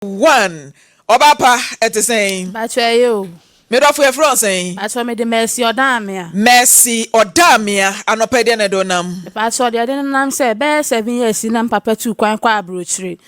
One, Ɔbaa pa, ɛte sɛn? Mpakyɛ ɛyɛ o. Me dɔfo yɛfrɛ wo sɛn? Mpakyɛ mede Mercy Ɔdaamea. Mercy Ɔdaamea, anɔpa yi deɛ na ɛde wo nam? Mepakyɛ deɛ ɛde no nam sɛ bɛyɛ 7 years ni na me papa tuu kwan kɔɔ abrokyire.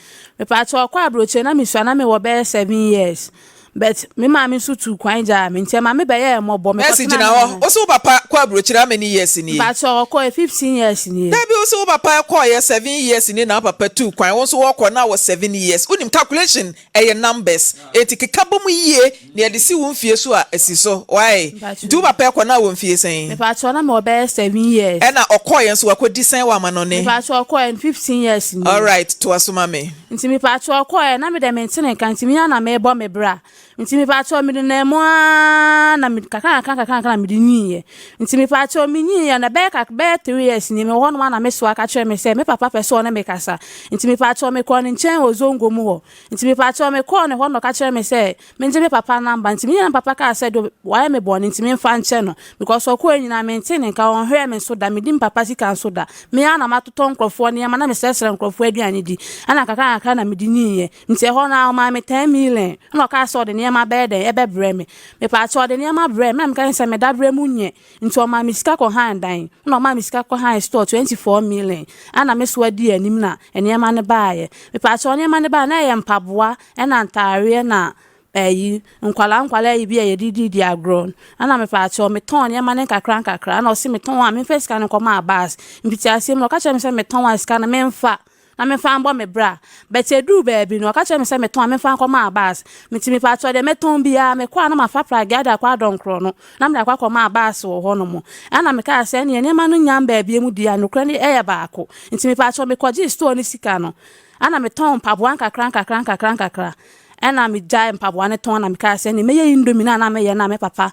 Mepakyɛ ɔkɔɔ abrokyire na mesua na mewɔ bɛyɛ 7 years but me maame nso tuu kwan gyaa me nti ɛma me bɛyɛɛ mmɔbɔ. Mercy gyina hɔ, wo se wo papa kɔɔ abrokyire how many years nie? Mepakyɛ ɔkɔɛ 15 years nie. Dabi wo se wo papa kɔɔyɛ 7 years nie na wo papa tuu kwan, wo nso wɔkɔ na wɔ 7 years, wonim calculation ɛyɛ numbers enti keka bɔ mu yie na yɛde si wo mfie so a asi so why? Nti wo papa ɛkɔ na wɔ mfie sɛn? Mepakyɛ na mewɔ bɛyɛ 7 years. Ɛna ɔkɔɔyɛ nso wakɔdi sɛn wɔ amanɔne? Mepakyɛ ɔkɔɔyɛ no 15 years nie. Alright toa so ma me. Nti mepakyɛ ɔkɔɔyɛ na me deɛ mente ne nka nti me ara na merebɔ me bra. Nti mepakyɛw mede nam mu ara na me kakra kakra kakra kakra na mede nyiiɛ. Nti mepakyɛw me nyiiɛ no ɛbɛyɛ kak bɛyɛ 3 years nie mewɔ hɔnom a na me soa ka kyerɛ me sɛ me papa pɛ sɛ ɔne me kasa. Nti mepakyɛw mekɔɔ ne nkyɛn wɔ Zongo mu hɔ. Nti mepakyɛw mekɔɔ ne hɔ na ɔka kyerɛ me sɛ mengye me papa number. Nti me nyinaa me papa kaa sɛ deɛ wayɛ me bɔne nti memfa nkyɛ no because ɔkɔeɛ nyinaa mentee ne nka, ɔnhwɛɛ me nso da, menni me papa sika nso da. Me ara na matotɔ nkurɔfoɔ nneɛma na mesrɛsrɛ nkurɔfoɔ aduane di ɛna kakra kakra na mede nyiiɛ. Nti ɛhɔ no ara ɔmaa me 10 million ɛna ɔkaa sɛ ɔde nneɛma bɛyɛ dɛn ɛbɛbrɛ me. Mepaakyɛw ɔde nneɛma brɛɛ me na meka kyerɛ no sɛ me dabrɛ mu nyɛ nti ɔmaa me sika kɔ han dan ɛna ɔmaa me sika kɔ han store 24 million ɛna me soa dii anim na nneɛma no baeɛ. Mepaakyɛw nneɛma no baeɛ na ɛyɛ mpaboa ɛna ntaareɛ na ɛyi nkwadaa nkwadaa yi bi a yɛde didi agorɔ ɛna mepaakyɛw metɔn nneɛma no nkakra nkakra ɛna ɔse metɔn a memfa sika no nkɔma Abbas. Mfitiaseɛ mu no ɔka kyerɛ me sɛ metɔn a sika no memfa na memfa mbɔ me bra. But eduu baabi no, ɔka kyerɛɛ me sɛ metɔn a memfa nkɔma Abass. Ntsi mepakyɛw dɛ mɛtɔn biara, mekɔ a na mafa pragea de akɔ adɔnkrɔ no, na mede akɔ akɔma Abass wɔ hɔnom. Ɛna mekaa sɛ ɛneɛ nneɛma no nnya mbaa biom deɛ a, nokorɛ no yɛ baako. Ntsi mepakyɛw mekɔgyee store no sika no, ɛna metɔn mpaboa nkakra nkakra nkakra nkakra. Ɛna megyae mpaboa no tɔn na mekaa sɛ ɛneɛ mɛyɛ indomie no a na meyɛ no a me papa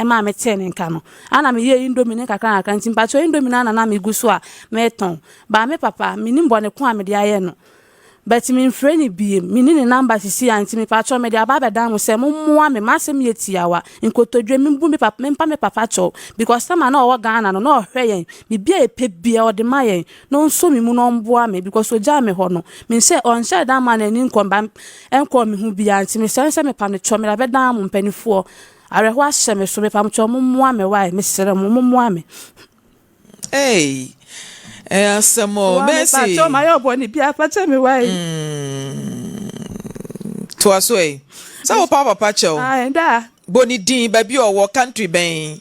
maa metee ne nka no. Ɛna meyɛɛ indomie no nkakra nkakra nti mpakyɛw indomie no ara na na megu so a metɔn. But me papa, mennim bɔne ko a mede ayɛ no. But memfrɛ no biem, menni ne number sisi a nti mepakyɛw mede aba abɛdan mo sɛ mommoa me, m'asɛm yɛ tiawa, nkotodwe, membu me papa, mempa me papa kyɛw because time a na ɔwɔ Ghana no na ɔhwɛ yɛn, biribi a yɛpɛ biara ɔde ma yɛn, na ɔnsɔ me mu na ɔmboa me because ɔgyaa me hɔ no, menhyɛ, ɔnhyɛɛ da mmaa n'ani nkɔ mba, nkɔɔ me ho biara nti mesrɛ no sɛ mepa no kyɛw, mede abɛdan mo mpaninfoɔ, awerɛhoɔ ahyɛ me so, mepa mo kyɛw mommoa me wai, mesrɛ mo mommoa me. Ei, ɛyɛ asɛm o, Mercy. Wa mepakyɛw mayɛ wo bɔne biara fakyɛ me wai. Mm, toa so ei. Sɛ wo pa papa kyɛw. Ae, daa. Bɔ ne din, baabi a ɔwɔ, country bɛn.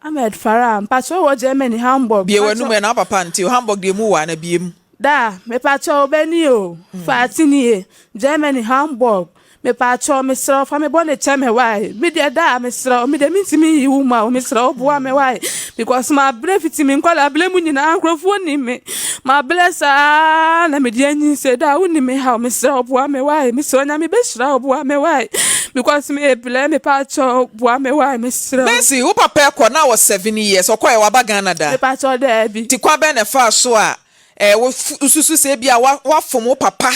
Ahmed Farah, mpakyɛw wɔ Germany, Hamburg. Bue w'anum ɛ, na wo papa nte o, Hamburg deɛ emu wɔ a, na bue mu. Daa, mepakyɛw bɛ nie o, Fati nie, Germany, Hamburg. Mepaakyɛw mesrɛ wo fa me bɔne kyɛ me wai me deɛ daa mesrɛ wo me deɛ mentumi nyi wo ma o mesrɛ wo boa me wai because mabrɛ fiti me nkwadaa berɛ mu nyinaa nkurɔfoɔ nim me mabrɛ saa na mede anyinsɛ daa wonim me haw mesrɛ wo boa me wai mesrɛ wo Nyame bɛhyira wo boa me wai because mebrɛ mepaakyɛw boa me wai mesrɛ wo. Mercy, wo papa ɛkɔ na wɔ 7 years, ɔkɔɛ waba Ghana da? Mepaakyɛw daabi. Nti kwan bɛn na ɛfaa so a eh, wo susu sɛ ebia wafom wo papa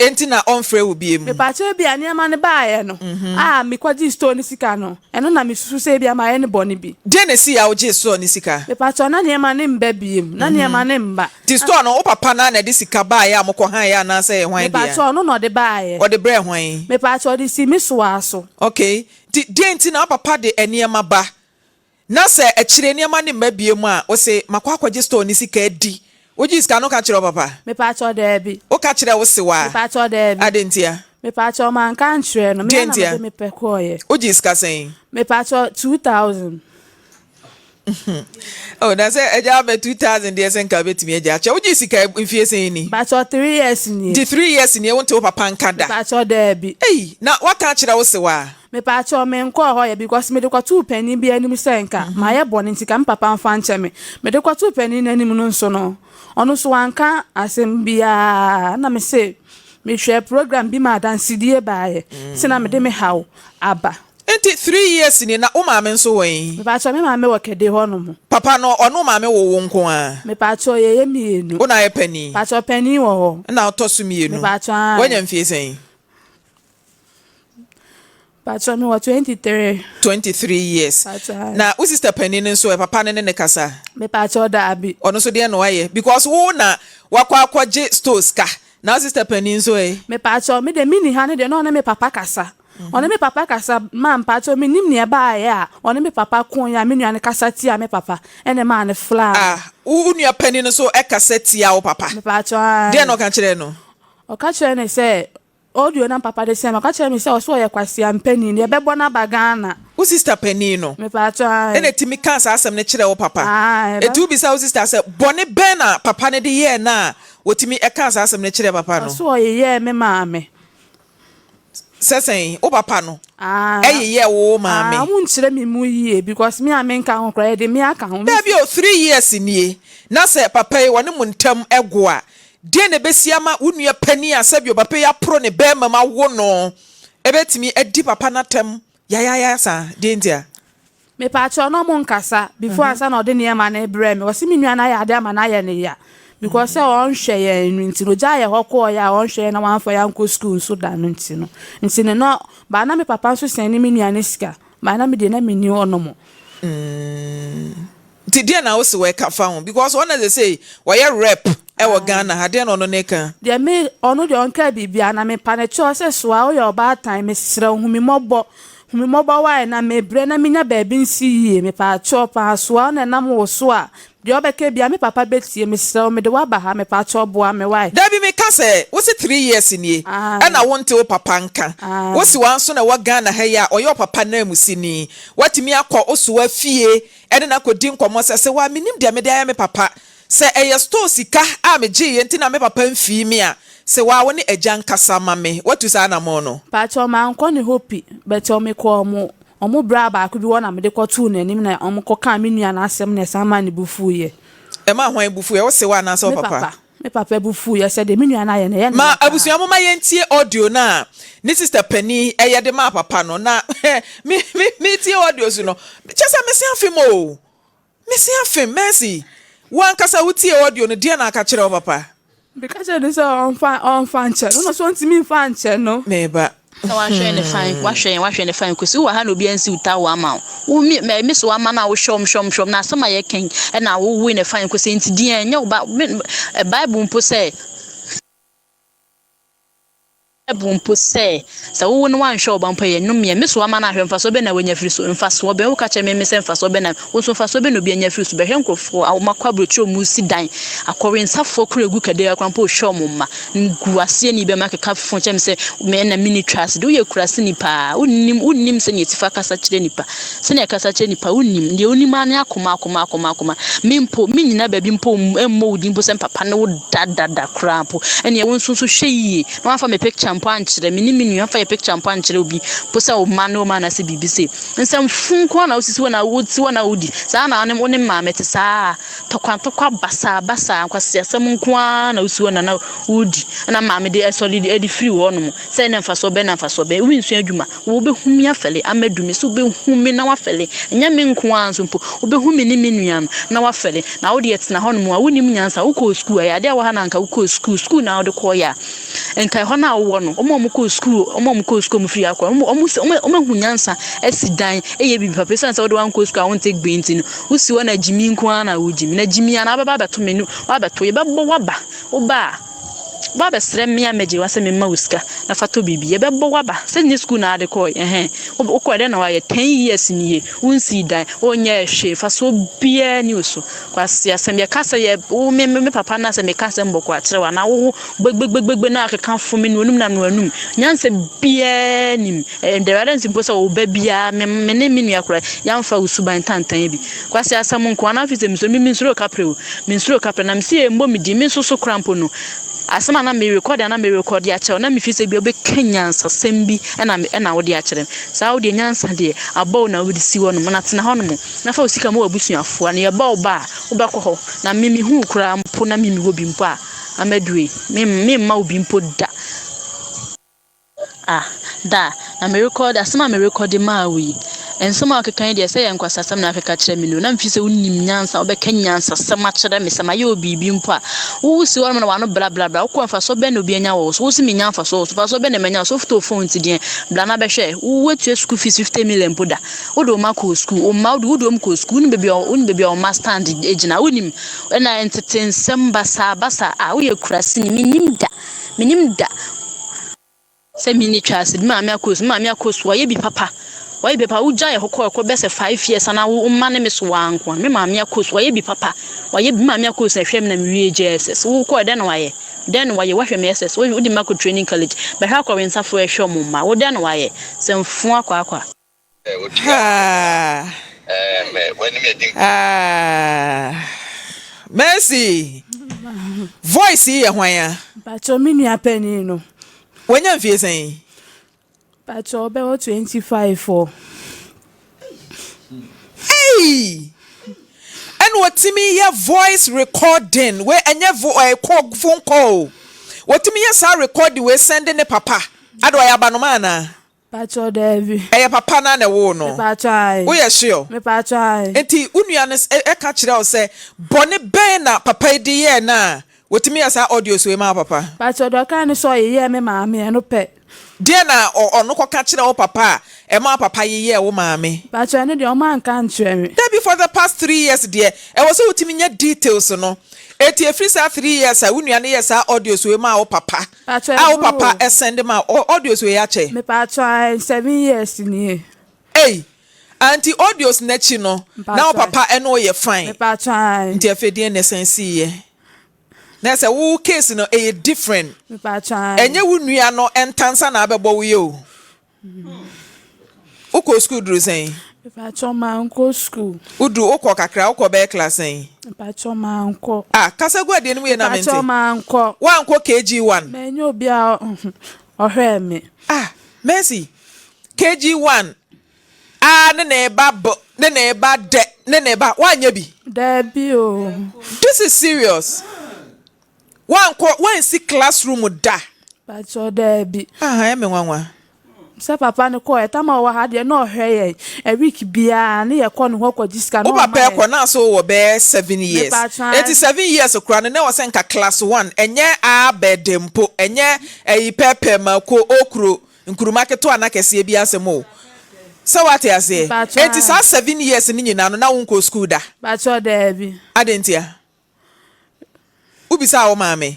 enti na ɔmfrɛ wo biom? Mepakyɛw ebia nneɛma no baeɛ no a mekɔgyee store no sika no, ɛno na mesusu sɛ ebia mayɛ no bɔne bi. Deɛn na ɛsii a wogyee store no sika? Mepakyɛw na nneɛma no mba biom, na nneɛma no mba. Nti store no wo papa no ara na ɛde sika baeɛ a mokɔhaeɛ anaasɛ ɛyɛ hwan dea? Mepakyɛw ɔno na ɔde baeɛ. Ɔde brɛɛ hwan? Mepakyɛw ɔde sii me soa so. Okay, nti deɛn nti na wo papa de nneɛma ba Na sɛ akyire nneɛma no mma biom a, wose, Makɔ akɔgye store no sika adi. Wogyee sika no woka kyerɛɛ wo papa? Mepaakyɛw, daabi. Woka kyerɛɛ wo sewaa? Mepaakyɛw, daabi. Adɛn ntia? Mepaakyɛw, manka ankyerɛ no. Me Deɛn ara na ntia? mede me pɛ kɔeɛ. Wogyee sika sɛn? Mepaakyɛw, 2000. Oh, na sɛ agya abɛ 2000 deɛ sɛ nka wobɛtumi agya akyɛ. Wogyee sika mfie sɛn ni? Mepaakyɛw, 3 years nie. Nti 3 years nie wonte wo papa nka da? Mepaakyɛw, daabi. Ei, na woaka akyerɛ wo sewaa? Mepaakyɛw, menkɔɔ hɔ yɛ because mede kɔtoo panin bi anim sɛ nka mayɛ bɔne nti ka me papa mfa nkyɛ me. Mede kɔtoo panin no anim no nso no, ɔno nso wanka asɛm biara. Na mese mehwɛɛ program bi ma adansedie baeɛ nti na mede me haw aba. Nti 3 years ni, na wo maame nso wɔ he? Mepaakyɛw, me maame wɔ Kɛde hɔ nom. Papa no, ɔne wo maame woo wo nko ara? Mepaakyɛw, yɛyɛ mmienu. Wo na ayɛ panin? Mepaakyɛw, panin wɔ hɔ. Ɛna wotɔ so mmienu? Mepaakyɛw, aane. Woanya mfie sɛn? Pakyɛ me wɔ 23. 23 years. Pakyɛ. Na wo sister panin no nso ɛ, papa no ne ne kasa? Me pakyɛ daabi. Ɔno nso deɛ na wayɛ? Because wo na wakɔ akɔgye store sika. Na wo sister panin nso ɛ? Mepaakyɛw, me deɛ menni ha no deɛ na ɔne me papa kasa. Ɔne me papa kasa ma mpaakyɛw mennim nea ɛbaeɛ a ɔne me papa koeɛ a me nua no kasa tiaa me papa ɛna ɛmaa no flaa me. Ah, wo nua panin no nso kasa tia wo papa? Mepaakyɛw, ae. Deɛn na ɔka kyerɛɛ no? Ɔka kyerɛɛ no sɛ Audio na papa de sɛn me, ɔka kyerɛɛ me sɛ ɔse ɔyɛ kwasea mpanin, yɛbɛbɔ no aba Ghana. Wo sister panin no Mepaakyɛw ae. na ɛtumi kaa saa asɛm no kyerɛɛ wo papa? Ae, Enti wobisa wo sister sɛ bɔne bɛn na papa no de yɛɛ no a ɔtumi kaa saa asɛm no kyerɛɛ papa no? Ɔse ɔyeyɛɛ me maame. Sɛ sɛn? Wo papa no Ae, yeyɛɛ wo ae, maame? ɔmo nkyerɛ me mu yie because me a menka ho koraa yɛde me aka ho. Daabi o, three years nie na sɛ papa yi ɔne mo ntam go a, Deɛn na ɛbɛsi ama wo nua panin a sɛdeɛ papa yi aporo ne barima mu awo no bɛtumi adi papa no atɛm yayaaya saa? Deɛn ntia? Mepaakyɛw na ɔmo nkasa before ansa na ɔde nneɛma no rebrɛ me. Ɔse me nua no ayɛ ade ama no ayɛ no ya because sɛ ɔnhwɛ yɛn no nti no ogyaa yɛn hɔ kɔɔeɛ a ɔnhwɛ yɛn na wamfa yɛn ankɔ school nso da no nti no nti no na but na me papa nso sɛne me nua no sika but na me deɛ na menni hɔ nom. Nti deɛn na wose wɛka fa ho because ɔno na sesei ɔyɛ rep ɛwɔ Ghana ha deɛn na ɔno ne ka. Deɛ me ɔno deɛ ɔnkaa biribiara na me pa no kyɛw sɛ soa woyɛ ɔbaatan mesrɛ wo hu me mmɔbɔ hu me mmɔbɔ wae na mebrɛ na menya baabi nsi yie mepaakyɛw paa soa wo na ɛnam wo so a deɛ ɔbɛka biara me papa bɛtie mesrɛ wo mede wo aba ha mepaakyɛw boa me wae. Dabi meka sɛ wose 3 years nie Ae ɛna wonte wo papa nka ae. wose wanso na ɛwɔ Ghana ha yi a ɔyɛ ɔpapa nanmusini watumi akɔ wo soa fie ɛne no akɔdi nkɔmmɔ sɛ sɛ waa mennim deɛ mede ayɛ me papa sɛ ɛyɛ store sika a megyeeɛ nti na me papa mfii me a sɛ waa wo ne agya nkasa ma me watu saa anamɔn no. Pakyɛw mankɔ ne hɔ pi but mekɔɔ ɔmo ɔmo bra baako bi hɔ na mede kɔtoo n'anim na ɔmo kɔkaa me nua no asɛm na ɛsan maa ne bo fuiɛ. Ɛmaa hwan bo fuiɛ? Wo sewa anaasɛ wo Me papa? papa. Me papa bo fuiɛ sɛ deɛ me nua no ayɛ no ɛyɛ no Ma ya paa. abusua momma yɛntie audio no a ne sister panin yɛ de maa papa no na me me metie audio so no kyɛ sɛ mese afem o mese afem Mercy wo ankasa wotie audio no deɛ na aka kyerɛ wo papa? Meka kyerɛɛ no sɛ ɔmfa ɔmfa nkyɛ no na ɔsɛ ɔntumi mfa nkyɛ no. Meba. Sɛ wahwɛ ne fine, wahwɛ yɛn, wahwɛ ne fine. Kwesi wɔ ha na obiara nsi wo towel ama wo. Wo me me me so ama no a wohwɛ wɔn hwɛ wɔn hwɛ wɔn na asɛm a yɛka yi ɛna wowoe ne fine Kwesi nti deɛ ɛnyɛ wo ba me Bible mpo sɛ Bible mpo sɛ sɛ wowo no wanhwɛ wo ba mpo ɛyɛ nnomeɛ. Me so ama no ahwɛ mfasoɔ bɛn na wanya afiri so? Mfasoɔ bɛn? Woka kyerɛ me me sɛ mfasoɔ bɛn na wo nso mfasoɔ bɛn na obi anya afiri so? Bɛhwɛ nkurɔfoɔ a wɔakɔ aburokyire a wɔresi dan akɔwensafoɔ kora egu kadea koraa mpo rehwɛ wɔn mma. Nkuruaseɛ ni bɛma keka fo kyerɛ me sɛ me na menni twa ase de woyɛ kuraseni paa wonnim wonnim sɛnea yɛsi fa kasa kyerɛ nipa sɛnea kasa kyerɛ nipa wonnim deɛ wonim ara ne akoma akoma akoma akoma me mpo mennyina baabi mpo mmɔ wo din mpo sɛ papa ne wo da da da koraa mpo ɛneɛ wo nso nso hwɛ yie na wamfa me picture mpo ankyerɛ me ne me nua mfa yɛ picture mpo ankyerɛ obi mpo sɛ wo mma ne wo ma anaasɛ biribi sei nsɛm fo nko ara na wosisi hɔ na wosi hɔ na wodi saa na wo ne maame te saa Tɔkwa ntɔkwa basaa basaa nkwaseasɛm nko ara na wosi hɔ na na wodi ɛna maame de ɛsɔre de ɛde firi hɔ nom sɛ ɛna mfasoɔ bɛn na mfasoɔ bɛn wonsua adwuma wobɛhu me afɛle amadu me so wobɛhu me na wafɛle ɛnyɛ me nko ara nso mpo wobɛhu me ne me nua no na wafɛle na wo deɛ tena hɔ nom a wonim nyansa wokɔɔ sukuu ɛyɛ adeɛ a wɔ ha na anka wokɔɔ sukuu sukuu na wode kɔɔyɛ a Nka ɛhɔ no a wowɔ no, wɔn a wɔkɔɔ sukuu, wɔn a wɔkɔɔ sukuu a wɔfiri akɔ, wɔn wɔn wɔn wɔahu nyansa asi dan, ɛyɛ biribi papa. Esiane sɛ wode wankɔ sukuu a wonte gbee nti no, wosi hɔ na gyimi nko ara na wogyimi. Na gyimi a na wobɛba abɛto me no, woabɛto, yɛbɛbɔ w'aba. Woba a, woba abɛsrɛ me a mɛgye wo sɛ memma wo sika na fa tɔ biribi. Yɛbɛbɔ w'aba. Sɛ nyɛ sukuu na wode kɔe, ɛhɛn. Wokɔe dɛn na woayɛ? 10 years nie, wonsii dan, wonyɛɛ hwee, mfasoɔ biara nni wo so. Kwasi asɛm yɛka sɛ yɛ wo me me papa na sɛ meka asɛm bɔkɔ akyerɛ wo anaa wo gbegbegbegbe na akeka fo me nuonum na nuanum nyansa biara nim ɛdɛwɛdɛ nti mpo sɛ wo ba biara me me ne me nua kora yɛamfa wo suban tantan bi. Kwasi asɛm nko anaa fi sɛ mesuro me mensuro kaprɛ o mensuro kaprɛ na mesi yɛ mbɔ me din me nso so kora mpo no asɛm a na me record a na me record akyerɛ wo na mefi sɛ bi wobɛka nyansasɛm bi ɛna ɛna wode akyerɛ saa wo deɛ nyansa deɛ abɔ wo na wode si hɔ nom na tena hɔ nom na fa wo sika ma w'abusuafoɔ na yɛba wo ba a wobɛkɔ hɔ na me mehu wo koraa mpo na me mewɔ bi mpo a amadue me memma wo bi mpo da. Ah, da na me record asɛm a me record maa wo yi nsɛm a ɔkeka yi deɛ sɛ yɛ nkwasasɛm na akeka kyerɛ me no na mfi sɛ wonim nyansa wobɛka nyansasɛm akyerɛ me sɛ mayɛ wo biribi mpo a wowo si hɔ nom na wano bla bla bla wokɔ mfasoɔ bɛn na obi anya wɔ wo so wo se menya mfasoɔ wɔ so mfasoɔ bɛn na manya wɔ so wofotoo phone nti deɛ bla na bɛhwɛ woatua school fees 50 million mpo da wode wo ma kɔɔ school wo mma wode wode wɔn kɔɔ school wonim baabi a wonim baabi a wɔn ma stand gyina wonim ɛna ntete nsɛm basaa basaa a woyɛ kuraseni menim da. Mennim da sɛ menni twa ase. Me maame akɔ su, me maame akɔ su, wayɛ bi papa. Wayɛ bi papa. Wogyae hɔ kɔɔ ɛkɔ bɛsɛ 5 years anaa wo mma ne me so waa nko a. Me maame akɔ su, wayɛ bi papa. Wayɛ bi, me maame akɔ su na ɛhwɛ me na mewie JSS. Wokɔɔ dɛn na wayɛ? Dɛn na wayɛ? Wahwɛ me SS. Wode me akɔ training college. Bɛhwɛ akɔwensafoɔ ɛhwɛ ɔmo mma. Wo dɛn na wayɛ? Sɛ mfo akɔ akɔ a. Haa. Ah. Mercy. Voice yi yɛ hwan a? Mpakyɛ me nua panin no. Wanya mfie sɛn? Mpakyɛ ɔbɛwɔ 25 o. Hey! Ɛna wɔtumi yɛ voice recording wei, ɛnyɛ vo ɛɛ call, phone call o. Wɔtumi yɛ saa recording wei send ne papa. Ade ɔyɛ abanoma anaa? Mpakyɛ daabi. Ɛyɛ papa na na ɛwoo no? Mepakyɛ ae. Woyɛ sure? Mepakyɛ ae. Nti wo nua no ɛka kyerɛ wo sɛ bɔne bɛn na papa yi de yɛɛ no a wɔtumi yɛ saa audios wei ma wo papa? Mpakyɛ deɛ ɔka ne sɛ ɔyeyɛɛ me maame, ɛno pɛ. Deɛ na ɔno kɔka kyerɛ wo papa a ɛma wo papa yeyɛɛ wo maame? Mpakyɛ ɛno deɛ ɔmo anka nkyerɛ me. Dabi, for the past 3 years deɛ, ɛwɔ sɛ wotumi nya details no. Eti efiri saa 3 years a wo nua no yɛ saa audios wei maa wo papa Mpakyɛ a wo ɛboro papa o. ɛsend ma audios wei akyɛ? Mepakyɛ ae, 7 years nie. Ei, anti audios n'akyi no na wo Mpakyɛ. papa ɛno yɛ fine? Mepakyɛ ae. Nti afei deɛ na ɛsan siiɛ na sɛ wo case no ɛyɛ different? Mepakyɛ ae. Ɛnyɛ wo nua no ntansa na abɛbɔ wo yɛ o. Wokɔ school duru sɛn? Mepakyɛ mankɔ school. Woduru, wokɔ kakra, wokɔ bɛyɛ class sɛn? Mepakyɛ mankɔ. Ah, kasa gu adeɛ no mu yɛ na mente. Mepakyɛ mankɔ. Woankɔ KG1? Manyɛ obi a ɔhwɛɛ me. Ah, Mercy, KG1 a ne na ɛba b ne na ɛba d ne na ɛba, woanyɛ bi? Daabi o. This is serious. Woankɔ, woansi classroom da? Mepakyɛ daabi. Ah, ɛyɛ me nwanwa. Sɛ papa no kɔɔ ɛtam a ɔwɔ ha deɛ na ɔhwɛ yɛn a week biara ne yɛkɔ ne hɔ kɔgye sika na Wo ɔma papa yɛn. ɛkɔ na so wɔ bɛyɛ 7 years. Mepakyɛ. Eti 7 years koraa no na ɛwɔ sɛ nka class one, ɛnyɛ abɛɛdɛ mpo, ɛnyɛ ɛyi pɛɛpɛɛ mako okuro nkuruma ketewa na kɛseɛ bi asɛm o. Sɛ wate aseɛ? Mepakyɛ. Eti saa 7 years no nyinaa no na wonkɔ school da? Mepakyɛ daabi. Ade ntia? Wobisa wo maame?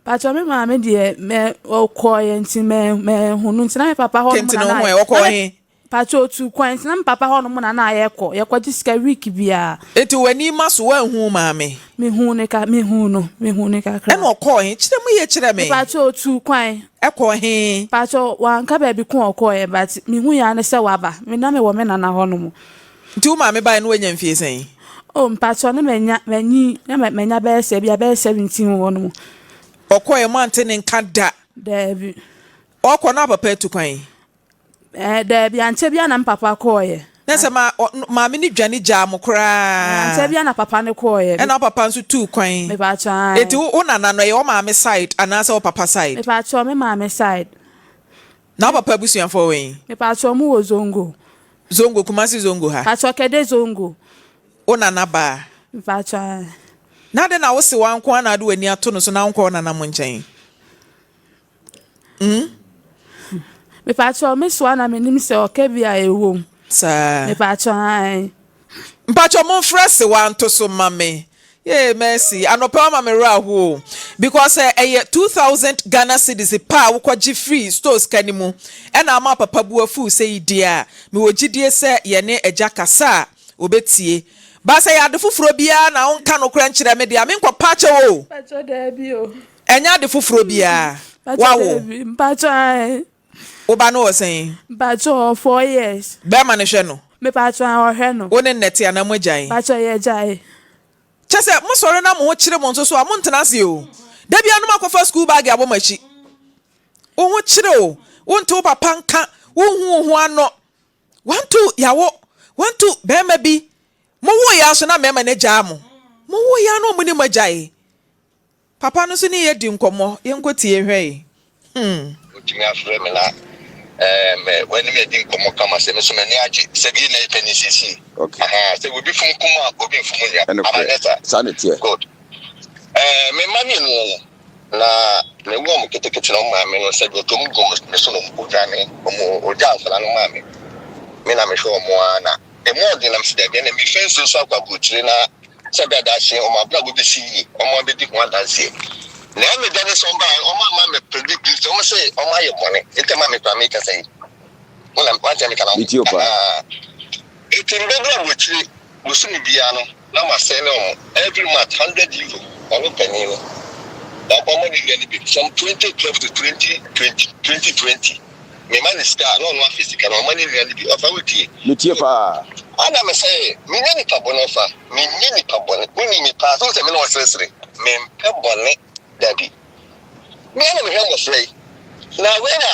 Pakyɛ me maame deɛ mɛ ɔkɔɔ yɛ nti mɛ mɛhu no nti na me papa hɔ nom Kente na ne na ho ɛ ɔkɔɔ na me he? Pakyɛ otu kwan nti na me papa hɔ nom na na yɛkɔ yɛkɔgye sika week biara. Eti w'ani ma so woanhu wo maame? Mehu ne ka mehu no, mehu ne kakra. Ɛna ɔkɔɔ he? Kyerɛ mu yie kyerɛ me. Mepakyɛ otu kwan. Ɛkɔɔ he? Pakyɛ wanka baabi ko a ɔkɔɔ yɛ, but mehu yɛ ne sɛ waba. Me na mewɔ me nana hɔ nom. Nti wo maame baeɛ no woanya mfie sɛn? Oh, mpakyɛ ne manya manyi na manya bɛyɛ sɛ bi a bɛyɛ 17 wɔ hɔ nom. Ɔkɔɔ mo ante ne nka da? Daabi. Ɔkɔ na papa atu kwan? Ɛɛ, daabi, ankyɛ bia na me papa kɔɔyɛ. Na sɛ ma maame ne dwane gyaa mo koraa? Ankyɛ bia na papa ne kɔɔyɛ. Ɛna wo papa nso tuu kwan? Mepakyɛ ae. Eti wo nana no, ɛyɛ wo maame side anaasɛ wo papa side? Mepakyɛ me maame side. Na wo papa abusuafoɔ wɔ yi? Mepakyɛ ɔmo wɔ Zongo. Zongo, Kumasi Zongo ha? Pakyɛ Kɛde Zongo. Wo nana baa? Mepakyɛ ae. Na de na wo se wanko ana ade w'ani ato no so na wonkɔ wo nana mo nkyɛn? Mepakyɛ me soa na menim sɛ ɔka bi a ɛwɔ mu. Saa. Mepakyɛ ae. Mpakyɛ momfrɛ sewa nto so ma me. Yee, Mercy, anɔpɛ wama me werɛ aho o. Because ɛyɛ 2000 Ghana cedis pa a wokɔgye free store sika no mu ɛna ama papa bu afuw sɛ yi deɛ a, mewɔ gyidie sɛ yɛne agya kasa a obɛtie. Ba sɛ yɛ ade foforɔ biara na wonka nokorɛ nkyerɛ me deɛ a, menkɔpa akyɛw o. Mpakyɛ daabi o. Ɛnyɛ ade foforɔ biara. Mpakyɛ Wawo? daabi. Mpakyɛ ae. Wo ba no wɔ sɛn? Mpakyɛ ɔwɔ 4 years. Bɛrima no hwɛ no? Mepakyɛ ɔhwɛ no. Wo ne nnɛte anaa mo agyae? Mpakyɛ yɛgyae. Kyɛ sɛ mosɔre na mo ho kyere mo nso so a, montena ase o. Da biara no moakɔfa school bag abɔ mo akyi. Wo ho kyere o, wonte wo papa nka, wonhu wo ho ano. Wanto yawo, wanto bɛrima bi. Mowoo yɛ nso na mmarima no agyaa mo. Mowoo yɛ na ɔmo ne mo agyae. Papa no nso ne yɛ di nkɔmmɔ, yɛnkɔ tie hwɛ yi. Wotumi afrɛ me na wɔne me adi nkɔmmɔ kama sɛ me nso m'ani agye sɛ bi na yɛpɛ ne siesie. Aha, sɛ obi fom kum a, obi mfom nua. Ɛnokorɛ, Ananyɛ saa? saa na ɛteɛ. Good. Me mma mmienu no, na mewo wɔn ketekete na wɔn maame no sɛ deɛ ɔtɔ gu me so na ɔdwane, wɔn ɔgya nkwadaa no maa me. Me na mehwɛ wɔn ara na emu ɔden na mesi daabi ɛna mefa nsuo so akɔ aburokyire na sɛ bɛ adaakye wɔn abrabɔ bɛsi yie, wɔn abɛdi ho adanseɛ. Na ɛme dɛ ne sɛ ɔmo baeɛ ɔmo amma me predict gift ɔmo se ɔmo ayɛ bɔne nti ama me koraa mekasa yi wo na wante meka na Metie wo paa. ahaa nti mbɛduru aburokyire bosome biara no na ma sɛne ɔmo every month €100 ɔno panin no baako ama ne nua no bi from 2012 to 2020 2020 mema no sika a na ɔno afa sika no ɔma ne nua no bi ɔfa wotie Metie paa. Ana me sɛ menyɛ nipa bɔne ɔfa menyɛ nipa bɔne wonim me paa sɛ wo sɛ me ne ɔseresere Mempɛ bɔne, dabi. Me ara na mehwɛ mmɔfra yi, na wei na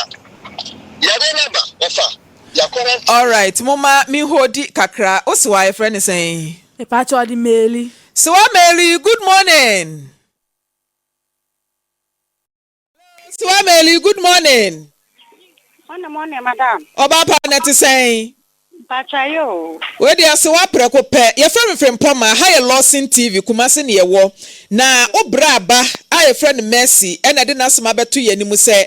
yareɛ no aba, wɔfa, yɛakɔ hɔ. Alright momma me holdi kakra. Wo sewa yɛfrɛ no sɛn? Mepakyɛ ɔde Meli. Sewa Meli good morning. Siwa Meli, good morning. Morning, morning, madam. Ɔbaa pa na ɛte sɛn? Mpakyɛ o. Wei deɛ Sewa prɛko pɛ. Yɛfrɛ me Frimpɔma, ha yɛ Lawson TV, Kumasi ne yɛwɔ. Na wo bra ba a yɛfrɛ no Mercy ɛna ɛde n'asɛm abɛto yɛn anim sɛ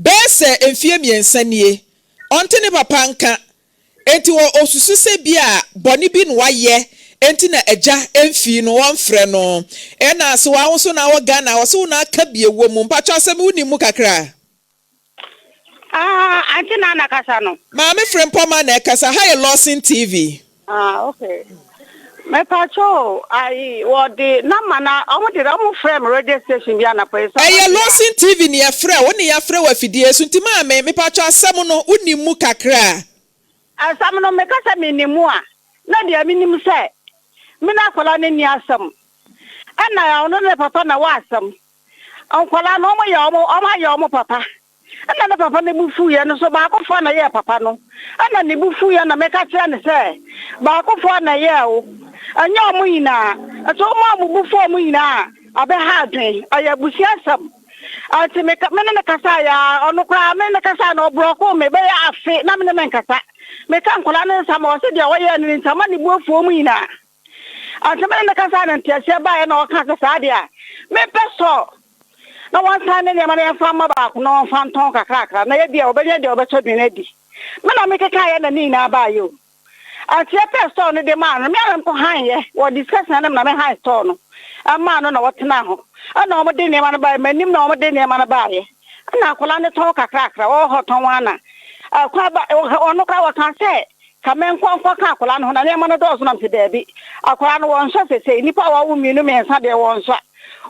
bɛyɛ sɛ mfie mmiɛnsa nie, ɔnte ne papa nka Enti wɔ osusu sɛ bi a bɔne bi na wayɛ enti na agya mfii no wɔnfrɛ no. Ɛna se wa wo nso na wɔ Ghana wɔse wo na aka bi ɛwɔ mu. Mpakyɛw asɛm yi wonim mu kakra? Ah, Auntie Nana kasa no. Maame Frempɔma na ɛkasa, ha yɛ Lawson TV. Ah, okay. Mepakyɛw o, ayi, wɔde number na ɔmo de ɔmo frɛ me radio station bi anapa yi sɛ ɔmo Ɛyɛ de a. Lawson TV na yɛfrɛ wo ne yɛafrɛ wo afidie so nti maame mepakyɛw asɛm no wonim mu kakra? Asɛm no meka sɛ menim mu a, na deɛ menim sɛ me ne akwadaa no nni asɛm. Ɛna ɔno ne papa na wɔ asɛm. Nkwadaa no ɔmo yɛ ɔmo ɔmo ayɛ ɔmo papa. Ɛnna ne papa no bo fuiɛ no so baakofoɔ na ɛyɛɛ papa no. Ɛnna ne bo fuiɛ na meka kyerɛɛ no sɛ, Baakofoɔ na ɛyɛɛ wo, ɛnyɛ wɔn nyinaa. Nso woma wɔn bo fu wɔn nyinaa a, ɛbɛha adwene. Ɛyɛ abusua asɛm. Enti meka, me ne no kasaeɛ ara, ɔno koraa me ne no kasaeɛ no, ɔborɔkoo me bɛyɛ afe na me ne no nkasa. Meka nkwadaa no nsɛm a, ɔse deɛ ɔyɛɛ no no nti ama ne bo afu wɔn nyinaa. Ansa me ne no kasae no nteaseɛ baeɛ na ɔkaa sɛ saa deɛ a mepɛ sɔ na wɔnsan ne nneɛma no yɛmfa mma baako na ɔmfa ntɔn kakrakra na ebia ɔbɛnya deɛ ɔbɛtɔ aduane adi. Me na mekekaeɛ na ne nyinaa baeɛ o. Anti yɛpɛɛ store no de maa no, me ara mekɔ haeɛ, wɔde sika sena no na me hae store no maa no na ɔtenaa hɔ. Ɛna wɔde nneɛma no baeɛ, m'anim na wɔde nneɛma no baeɛ. Ɛna akwadaa no tɔn kakrakra, ɔwɔ hɔ tɔn ara na ɛkwan ba, ɔno koraa wɔkaa sɛ Ka menkɔ nkɔka akwadaa no ho na nneɛma no dɔɔso na mese daabi, akwadaa no wɔnsɔ sesei, nnipa a wɔawo mmienu mmiɛnsa deɛ wɔnsɔ.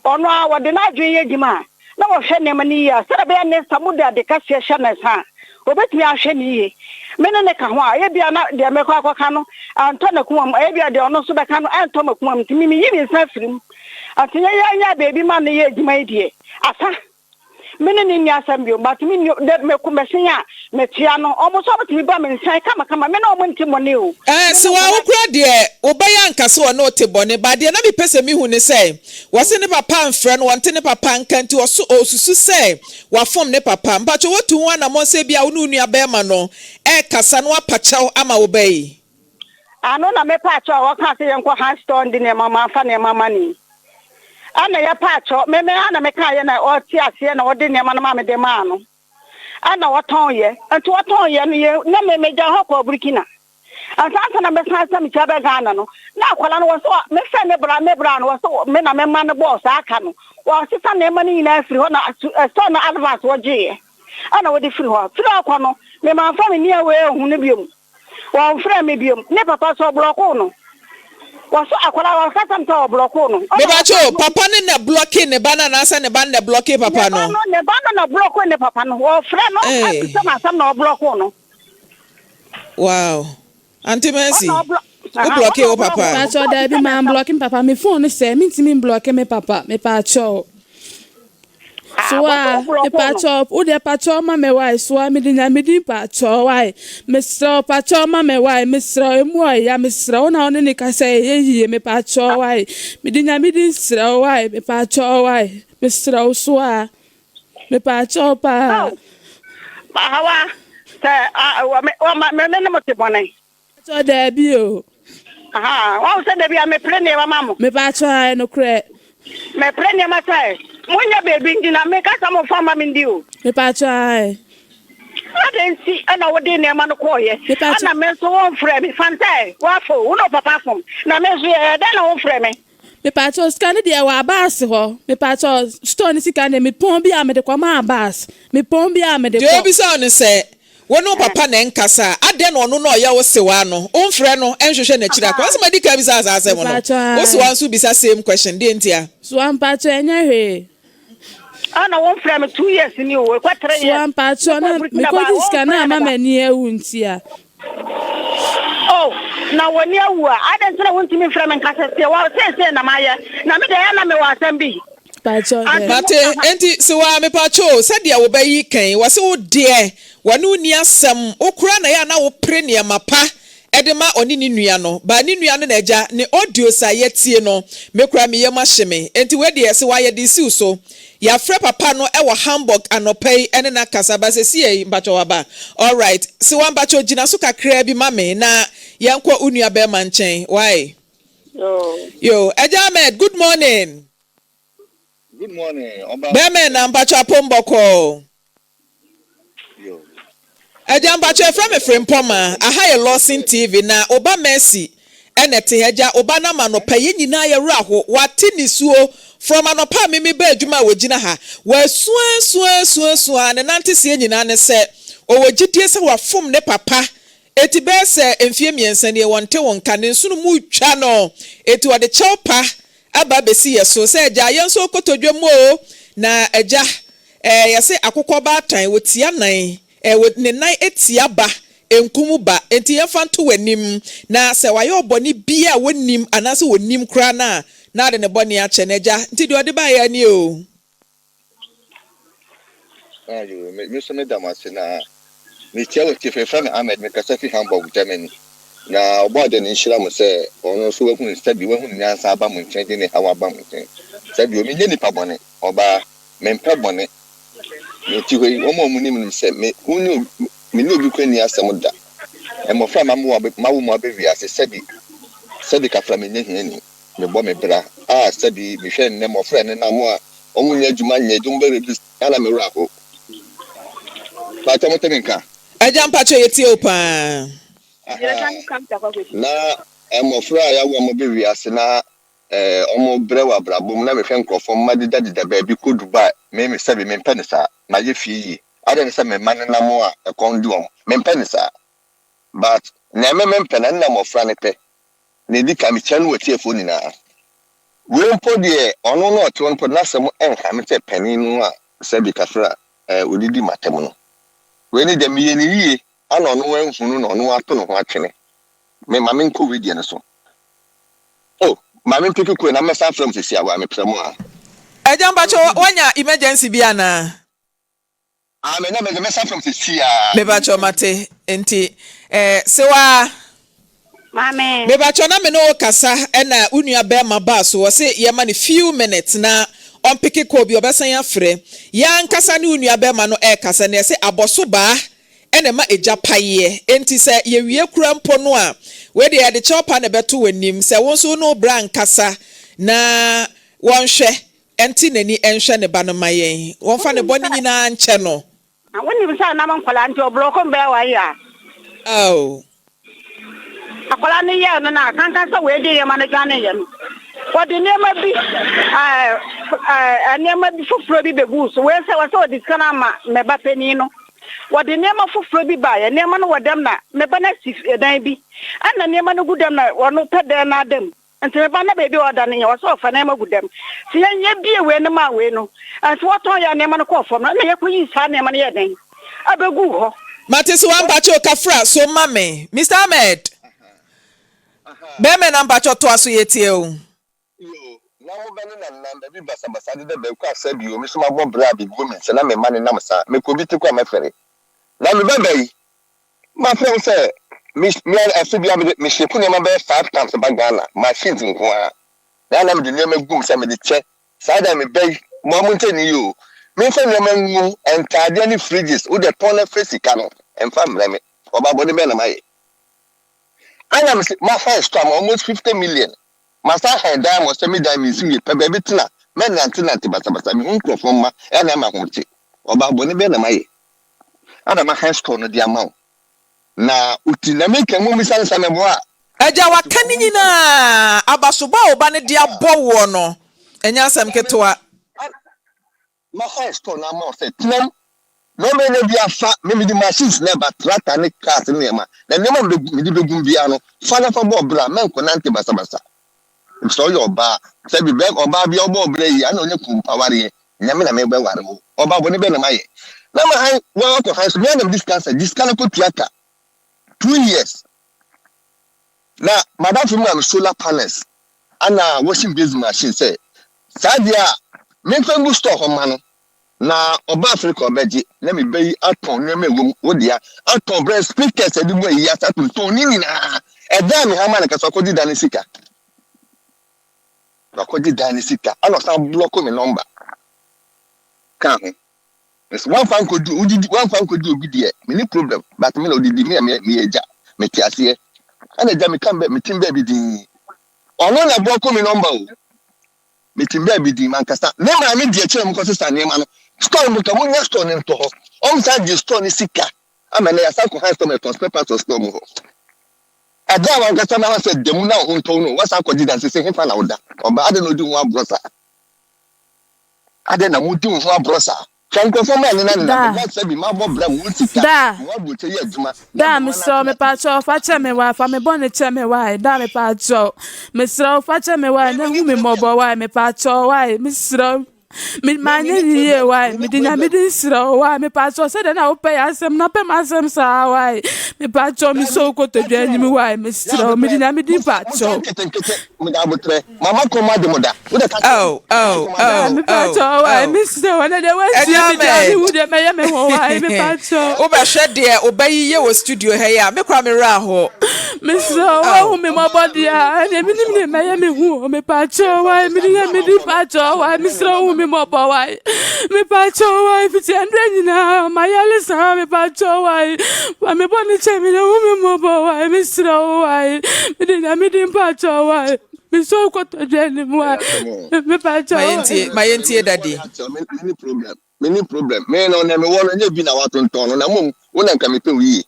Ɔno ara wɔde n'adwene yɛ adwuma a na wɔhwɛ nneɛma no yie a sɛdeɛ ɛbɛyɛ ne nsa mode ade kɛseɛ hyɛ ne nsa a ɔbɛtumi ahwɛ no yie. Me ne no ka ho a, ebia na deɛ mekɔ akɔka no antɔ n'akoma mu, ebia deɛ ɔno nso bɛka no ɛntɔ m'akoma mu nti me meyi me nsa firi mu. Ante yɛnya baabi ma no yɛ adwuma yi deɛ, asa. Me ne no nni asɛm bio, but me nni dɛ meko mɛsen a mekyea no, ɔmo nso ɔmo tumi ba me nkyɛn kamakama, me ne ɔmo nte bɔne o. Ɛɛ Me ne Sewaa wo nkwadaa. koraa deɛ wo ba yi anka sɛ ɔne wo te bɔne but deɛ na mepɛ sɛ mehu ne sɛ wɔse ne papa amfrɛ no ɔnte ne papa nka nti ɔso ɔsusu sɛ wafom ne papa mpakyɛw watu ho anamɔn sɛ ebia wo ne wo nua bɛɛma no ɛɛkasa na wapa kyɛw ama wo ba yi? Ano na me paakyɛw a wɔkaa sɛ yɛnkɔ han store ndi nneɛma mamfa nneɛma ma no yi. Ɛna yɛ paakyɛw me me ana me kaa yɛ na ɔte aseɛ na ɔde nneɛma no ma me de maa no. Ɛna ɔtɔn yɛ. Nti ɔtɔn yɛ no yɛ na me me gya hɔ kɔɔ Burkina. Ansa ansa na mɛsan sɛ mekyia bɛ Ghana no na akwadaa no wɔ sɛ me fɛ ne bra me bra no wɔ sɛ me na me ma no bɔɔ saa ka no. Wɔsesa nneɛma no nyinaa firi hɔ na store no advance wɔgyeeɛ. Ɛna wɔde firi hɔ. Firi hɔ kɔ no me mamfa me nua wei anhu no biom. Wɔnfrɛɛ me biom. Ne papa nso ɔblɔkoo no. Wɔso akwadaa no ɔka kyerɛ me sɛ ɔblɔkoo no. Ɛna Mepakyɛ ɔka o, papa no na blɔkee ne ba no anaasɛ ne ba no na blɔkee Ne papa ba no? no, ne ba no na blɔkoo ne papa no. Wɔfrɛ no Ee. abisa no asɛm na ɔblɔkoo no. Wow. Auntie Mercy, Ɔna ɔblɔ wo aha, blɔkee ɔna wo ɔblɔkoo papa? no. Mepakyɛw Sɛ daabi ɔbisa me maa asɛm. blɔke me papa me phone no sɛe mentumi mblɔke me papa mepakyɛw. Ah, Soa wɔsɛ wo blɔkoo no. mepakyɛw wo deɛ pakyɛw ma me wae soa mede nyame din pakyɛw wae mesrɛ wo pakyɛw ma me wae mesrɛ wo emu ɔya mesrɛ wo na wo ne ne kasa ɛyɛ yie mepakyɛw wae mede nyame din srɛ wo wae mepakyɛw wae mesrɛ wo soa mepakyɛw paa. Oh, Ahawa, sɛ ah, wɔ me, wɔ ma, me ne mo te bɔne. Mepakyɛw daabi o. Ahaa, wahu sɛ da bi a mepere nneɛma ma mo. Mepakyɛw ae nokorɛ. Mepere nneɛma sɛ monyɛ baabi ndi na menka sɛ momfa mma me ndi o. Mepakyɛw ae. Adɛn nti na wode nneɛma no kɔeɛ? Mepakyɛw. Ɛna me nso womfrɛ me. Fa no sɛ woafa o, wo ne wo papa afom, na me nso yɛyɛ dɛn na womfrɛ me? Mepakyɛw sika no deɛ ɛwɔ abaase hɔ mepakyɛw store no sika no deɛ mepɔn bi a mede kɔ ma abaase mepɔn bi a mede Deɛ kɔ. ɔbisa wo ne sɛ, wo ne wo papa na ɛnkasa a, adɛn na ɔno na ɔyɛ wo sewaa no, womfrɛ no nhwehwɛ n'akyiri akwan? Wo sɛ madi kan bisa wo saa asɛm no, Mepakyɛw wo sewaa ae. nso bisa same question, deɛ ntia? Soa mpakyɛw ɛnyɛ hwee. Ana womfrɛ me 2 years ni o, ekɔ 3 years. Soa mpakyɛw Mekɔ na aburukyiri na ba mekɔgye sika na womfrɛ me ama da. m'ani awu ntia. Oh, na w'ani awu a, adɛn nti na wontumi mfrɛ me nka sɛ, Tie, wa seesei na mayɛ, na me deɛ ɛyɛ a na mewɔ asɛm bi. Mpakyɛw Ante daabi. mo Mate, aha. enti sewaa mepakyɛw o, sɛdeɛ wo ba yi ka yi, wɔse wo deɛ wɔne wo nni asɛm, wo koraa na ɛyɛ a na wo pere nneɛma pa de ma ɔne ne nua no, but ne nua no na agya ne audios a yɛatie no, me koraa me yam ahye me, enti wei deɛ sewaa yɛde resi wo so, yɛafrɛ papa no wɔ Hamburg anɔpa yi ne no akasa, but seesei yi mpakyɛw waba, alright, sewaa mpakyɛw gyina so kakraa bi ma me na yɛnkɔ wo nua barima nkyɛn, wai? Yoo. Yo, Agya Ahmed, good morning. Good morning, ɔba. Bɛmɛ na mpakyɛw apom bɔkɔɔ. Yo. Agya mpakyɛw yɛfrɛ me Frimpɔma, aha yɛ Lawson TV na wo ba Mercy ɛna ɛte ha. Agya wo ba no ama anɔpa yɛn nyinaa yɛ werɛ aho, wate nisuo from anɔpa a me me ba adwuma a wɔgyina ha, wasu asu asu asu aa ne nanteseɛ nyinaa ne sɛ ɔwɔ gyidie sɛ wafom ne papa eti bɛyɛ sɛ mfie mmiɛnsa nie wɔnte wo nka, ne nsono mu retwa no eti ɔde kyɛw pa aba abɛsi yɛ so sɛ agya yɛn nso kotodwe mu oo na agya ɛɛ yɛse akokɔ baatan wɔtia nan ɛɛ wɔ ne nan tia ba nkum ba enti yɛmfa nto w'anim na sɛ wayɛ wo bɔne bi a wɔnnim anaasɛ wɔnim koraa no a na ade ne bɔne akyɛ no agya nti deɛ ɔde baeɛ ara nie oo. Ayo, me me nso meda mo ase na metia wɔ tiefo. Yɛfrɛ me Ahmed, mekasa fi Hamburg, Germany. Na Ɔbɔadeɛ no nhyira mo sɛ ɔno nso wahu sɛbi wahu ne nyansa aba mo nkyɛn de ne haw aba mo nkyɛn. Sɛbi o, menyɛ nipa bɔne, ɔbaa, mempɛ bɔne. Mete hɔ yi, wɔn a wɔnim nim sɛ me wo ne obi me ne obi kura nni asɛm da. Mmɔfra a mawo mawo mo aba wiase sɛbi sɛbi kafra menyɛ hiani. Mebɔ me bra a sɛbi mehwɛ nnɛ mmɔfra a ɛnenam a wɔn nyɛ adwuma nyɛ de wɔn bɛ reduce ana me werɛ aho. Paatwa mo te me nka? Agya mpakyɛ yɛtie wo paa. Ahaa na mmɔfra a yɛawo wɔn bɛ wiase na eh, wɔn brɛ wɔ abrabɔ mu na mehwɛ nkurɔfoɔ mma dedadeda baabi kɔ Dubai me me sɛbi mempɛ no saa mayɛ fie yie adɛn ne sɛ me mma nenam a ɛkɔm de wɔn mempɛ no saa but nea me mempɛ no ɛno na mmɔfra no pɛ na ɛdi kan mekyia no wɔ atiefoɔ nyinaa wei mpo deɛ ɔno na ɔte hɔ no mpo n'asɛm ɛnha me sɛ panin no a sɛbi kafra eh, ɔdidi m'atɛm no wei ne deɛ meyɛ ne yie ana ɔno anhunu na ɔno ato ne ho atwene me ma menkɔ wei deɛ no so. Oh maame mpeke kue na mɛsan frɛ mo sisi a wa mepra mu a. Agya mpakyɛ wanya emergency bi anaa? Ah me na mɛsan frɛ mo sisi a. Mepakyɛ mate nti eh sewaa. Maame. Mepakyɛ na me ne wo kasa ɛna wo nua bɛɛma baa so ɔse yɛma no few minutes na ɔmpeke call bi ɔbɛsan afrɛ. Yɛ ankasa ne wo nua bɛɛma no ɛɛkasa na yɛse abɔso baa na ɛma egya paeɛ. Enti sɛ yɛwie kura mpo no a, wei deɛ yɛde kyɛw pa na ɛbɛto w'anim sɛ wo nso wo ne wo bra nkasa na wɔnhwɛ nte n'ani nhwɛ ne ba no ma yɛn. Wɔmfa ne Wonim bɔne sɛ nyinaa nkyɛ no. na wonim sɛ nam nkwadaa nti ɔblɔko mbɛɛ wɔn yɛ a. Ao. Akwadaa no yɛɛ no na kankan sɛ wei de nneɛma no dwaneeɛ no, wɔde nneɛma bi ɛɛ ɛɛ nneɛma bi foforɔ bi bɛguu so. Wei sɛ wɔsɛ wɔde sika no ama me ba panin no. Wɔde nneɛma foforɔ bi baeɛ. Nneɛma no wɔ dɛm na me ba no asi dan bi. Ɛna nneɛma no gu dɛm na ɔno pɛ dan no ada mu. Nti me ba na baabi a ɔda no nyɛ ɔsɛ ɔfa nneɛma gu dɛm. Nti yɛn yɛbie wei no maa wei no. Nti wɔtɔn yɛn nneɛma no kɔɔ fam no ɛna yɛkɔyii saa nneɛma no yɛɛ dɛn abɛguu hɔ. Mate so mpakyɛw kafra so ma me. Mister Ahmed, bɛɛma na mpakyɛw toa so yɛtie wo. Yoo, na mo bɛ ne nanam baabi basabasa deda baabi kɔ asa bio, me nso mabɔ bra a biribi wɔ me nsa na me mma nenam saa, mekɔ obi ti kɔ a mɛfɛre. Na me ba ba yi, mafrɛ wo sɛ me me ara afe biara mede me ship nneɛma bɛyɛ 5 times ba Ghana, machines nko ara. Na na mede nneɛma gu mu sɛ mede kyɛ. Saa da me ba yi, mo a monte ne yie o, memfa nneɛma ngu mu, ntaadeɛ ne fridges, wo deɛ tɔn na fɛ sika no, mfa mmrɛ me. Ɔbaa bɔne bɛn na mayɛ? Ana mese mafa store ma almost 50 million. Masan han dan ma ɔsɛ me dan mensi wie pɛ baabi tena mɛnantenante basabasa mehu nkurɔfoɔ mma ɛna ɛma ho te. Ɔbaa bɔne bɛn na mayɛ? Ana mahan store no de ama wo na woti na meka mu mmisa no sɛ meboa a. Agya Nti waka ne ɔmo nfa nyinaa, abasobɔ a wo ba no de abɔ woɔ no, ɛnyɛ asɛm ketewa. Ma hire store no ama wo sɛ tena mu na ɔbɛnya bi afa me mede machines na ɛba tractor ne cars ne nneɛma na nneɛma a mede bɛgum biara no fa na fa bɔ ɔbra mɛnkɔ nante basabasa sɛ ɔyɛ ɔbaa sɛ bi bɛ ɔbaa bi ɔbɔ ɔbra yi ana ɔnyɛ kumpa wareɛ nyame na mebɛware wo ɔbaa bɔne bɛ na mayɛ na ma han wɔakɔ han so mea na mede sika sɛ gye sika no kɔtua ka 2 years na madamfo mu am solar panels ana washing basin machine sɛ saa deɛ a memfa ngu store hɔ ma no na ɔba Africa ɔbɛgye na mebɛyi atɔn nneɛma ɛwɔ mu wo dea atɔn brɛ speakers ɛde bu ayi asa tontɔn ne nyinaa ɛdan me hama no kasa ɔkɔgye da ne sika, wakɔgye dan ne sika ɛna ɔsan block me number ka ho. Nso wamfa nkɔdi wodidi, wamfa nkɔdi obi deɛ me problem, but me na odidi me a meyɛ agya mete aseɛ ɛna agya meka mbɛ metim baabi din ɔno na block me number o metim baabi din mankasa ne maame di akyerɛ mu kɔsesa nneɛma no store mu ka monya store ne ntɔ hɔ ɔm san gye store ne sika ama na yɛasa kɔ han store mɛtɔn spare parts wɔ store mu hɔ ɛda a wankasa na wasɛ dɛm na ɔho ntɔw no wasa akɔgye dan sɛ hefa na woda ɔba ade na odi ho aborɔ saa ade na modi wo ho aborɔ saa hwɛ nkurɔfoɔ ma ɛnena nena Daa. meba sɛ bi mabɔ bra mu wo sika Daa. mo aburokyɛ yɛ adwuma na Daa mo ma mesrɛ wo no atena mepakyɛw fa kyɛ me wae fa me bɔne kyɛ me wae daa mepakyɛw mesrɛ wo fa kyɛ me wae na me hu me problem mmɔbɔ wae mepakyɛw wae mesrɛ wo me me manyɛ me ne yie problem wae me mede Nyame problem din srɛ wo wae mepakyɛw sɛdeɛ na wopɛ yɛ asɛm na pɛ m'asɛm saa wae mepakyɛw mesɔ dabi wo kotodwe ka kyerɛ anim wo wae yɛ mesrɛ wo mede abotrɛ Nyame din musa musa pakyɛw nketenkete meda abotrɛ mama kɔn ade mo da wode ka kyerɛ Oh, mama oh, kɔn ade Daa mo oh, oh, mepakyɛw wae oh. mesrɛ wo ɛnɛ deɛ woatie Ɛne me deɛ Ahmed. mehu deɛ mɛyɛ me ho wae mepakyɛw Wobɛhwɛ deɛ wobɛyiyɛ wɔ studio ha yi a, me koraa me werɛ ahoɔ. Mesrɛ wo Oh. woahu me mmɔbɔ ɔbaa deɛ a ɛneɛ menim ne mɛyɛ me ho o mepakyɛw wae mede yɛ medi pakyɛw wae mesrɛ wo hu me mmɔbɔ wae mepakyɛw wae fiti ɛnderɛ nyinaa mayɛle saa mepakyɛw wae fa me bɔne kyɛ me na hu me mmɔbɔ wae mesrɛ wo wae mede Nyame din pakyɛw wae mesɔ wo kotodwe anim wae mepakyɛw Ma wae yɛntie, ma yɛntie daddy. Meni problem meni problem me no na mewɔ no nyɛ bi na watontɔn no na mmom wo na nka mepɛ wo yie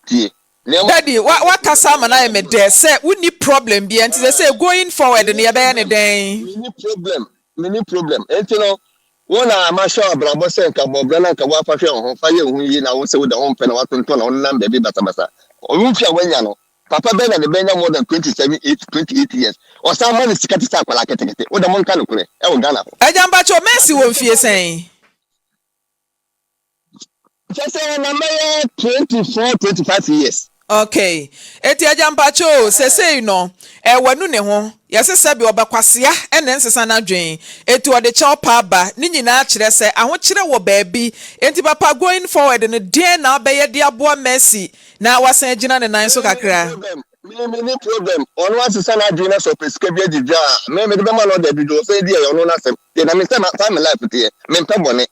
tie nneɛma Daddy, wa wakasa ama no ayɛ me dɛ sɛ wonni problem biara nti sɛ sɛ going forward no meni yɛbɛyɛ ne problem dɛn? meni problem meni problem enti no wo na mahyɛ abrabɔ sɛ nka bɔbrɛ na nka woafa hwɛ wo ho fa yɛ wo ho yie na wo sɛ woda wo mpɛ na watontɔn na wonenam baabi basabasa ɔwo mfi a woanya no papa bɛn na ne bɛnya more than 27 8 28 years ɔsan ma ne sika te sɛ akwadaa ketekete woda mo nka nokorɛ ɛwɔ Ghana hɔ. Agya mpakyɛw, Mercy wɔ mfie sɛn? Kyɛ sɛ na mɛyɛ 24 25 years. Okay. Eti agya mpakyɛw o, sesei no, eh, wanu ne ho. Yɛse sɛbe ɔbɛkwasea ɛna ɛnsesa n'adwen. Eti ɔde kyɛw pa aba. Ne nyinaa kyerɛ sɛ ahokyerɛ wɔ baabi. Enti papa going forward no, deɛn na wobɛyɛ de aboa Mercy na wasan agyina ne nan so Me me kakra? problem me me ni problem ɔno asesa n'adwene na sɛ ɔpɛ sika bi adi dwa a me mede bɛma no ɔde adi dwa ɔsɛ di ɛyɛ ɔno n'asɛm deɛ na me sɛ saa me life teɛ mempɛ bɔne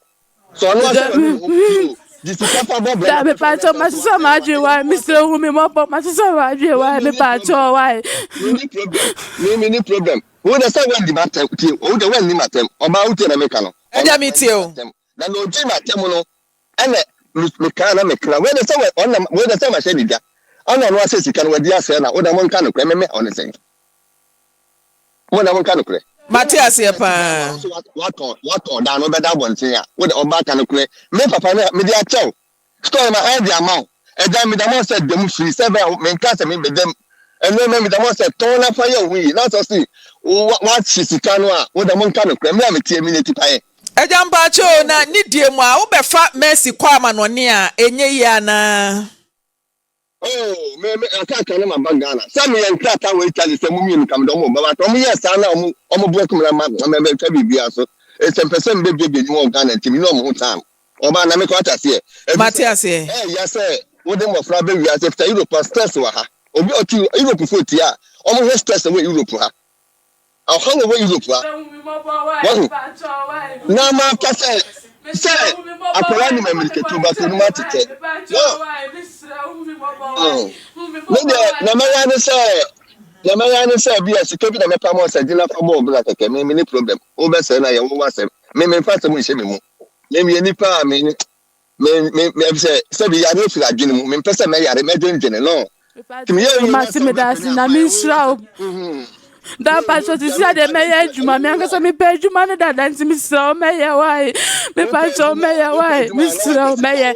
sɛ ɔno asɛ ɔne ne ho pio de sika fa bɔ brɛ Daa na kɔhwɛ mepakyɛw na sɛ masesa wasɛe wa m'adwene ɛyɛ wae wo mesrɛ asɛm hu me mmɔbɔ masesa m'adwene me wae me ni problem mepakyɛw wae me ni problem me me ni problem wo de sɛ wandi m'atɛm tie wo de wandi m'atɛm ɔbaa wo tie na meka no ɔno Agya wandi metie o. m'atɛm na na ɔgye m'atɛm no ɛna mekaa na mekra wei de sɛ ɔna wei de sɛ mahyɛ ne dwa ɔna ɔno asɛ sika no wadi asɛ na wo de mo nka nokorɛ me me ɔne sɛn mo na mo nka nokorɛ Mate aseɛ paa. Watɔn watɔn dan no bɛda abɔnten a wo de ɔba ka nokorɛ me papa no mede akyɛw store ma han de ama wo ɛdan meda mo sɛ dɛm firi sɛ bɛn menka sɛ me bɛdɛm ɛnneɛma meda mo sɛ tɔn na fa yɛ wo ho yie na sɛ ɔse wahye sika no a wo de mo nka nokorɛ me a metie me n'ati paeɛ. Agya mpakyɛw o, na ne die mu a wobɛfa Mercy kɔ amanɔne a ɛnyɛ yie anaa? Oh, me me aka ne ma ba Ghana. Sɛ me yɛ nkrataa wɔ Italy sɛ mo mmienu kam de ɔmo ba but ɔmo yɛ saa na ɔmo ɔmo block me na ma ma ma twa biribiara so. Ɛsɛ mpɛ sɛ mbɛ bie nnwuma wɔ Ghana nti me ne ɔmo ho time. Ɔba na me kɔ ate aseɛ. Ɛfi Mate sɛ aseɛ. ɛyɛ sɛ wode mmɔfra bɛ wiase fita Europe a stress wɔ ha. Obi a ɔte Europe fo tie a ɔmo hwɛ stress wɔ Europe ha. Ɔhaw wɔ Europe ha. Wahu? Na maka sɛ sɛ akwadaa nim amirikatu but onim atetɛ. No. Me deɛ na mɛyɛ ne sɛ na mɛyɛ ne sɛ bi a sika bi na mɛpa ma ɔsɛ gyina fa bɔɔl bra kɛkɛ me me ne problem wobɛsɛe na yɛ wo wasɛm me memfa asɛm nhyɛ me mu me meyɛ nipa a me me me me sɛ sɛ bi yare firi adwene mu mempɛ sɛ mɛyare mɛdwendwene no. Mepakyɛw mate medase Nyame nhyira wo da mpakyɛw te sɛ deɛ mɛyɛ adwuma me ankasa mepɛ adwuma no dada nti mesrɛ wo mɛyɛ wae mepakyɛw mɛyɛ wae mesrɛ wo mɛyɛ.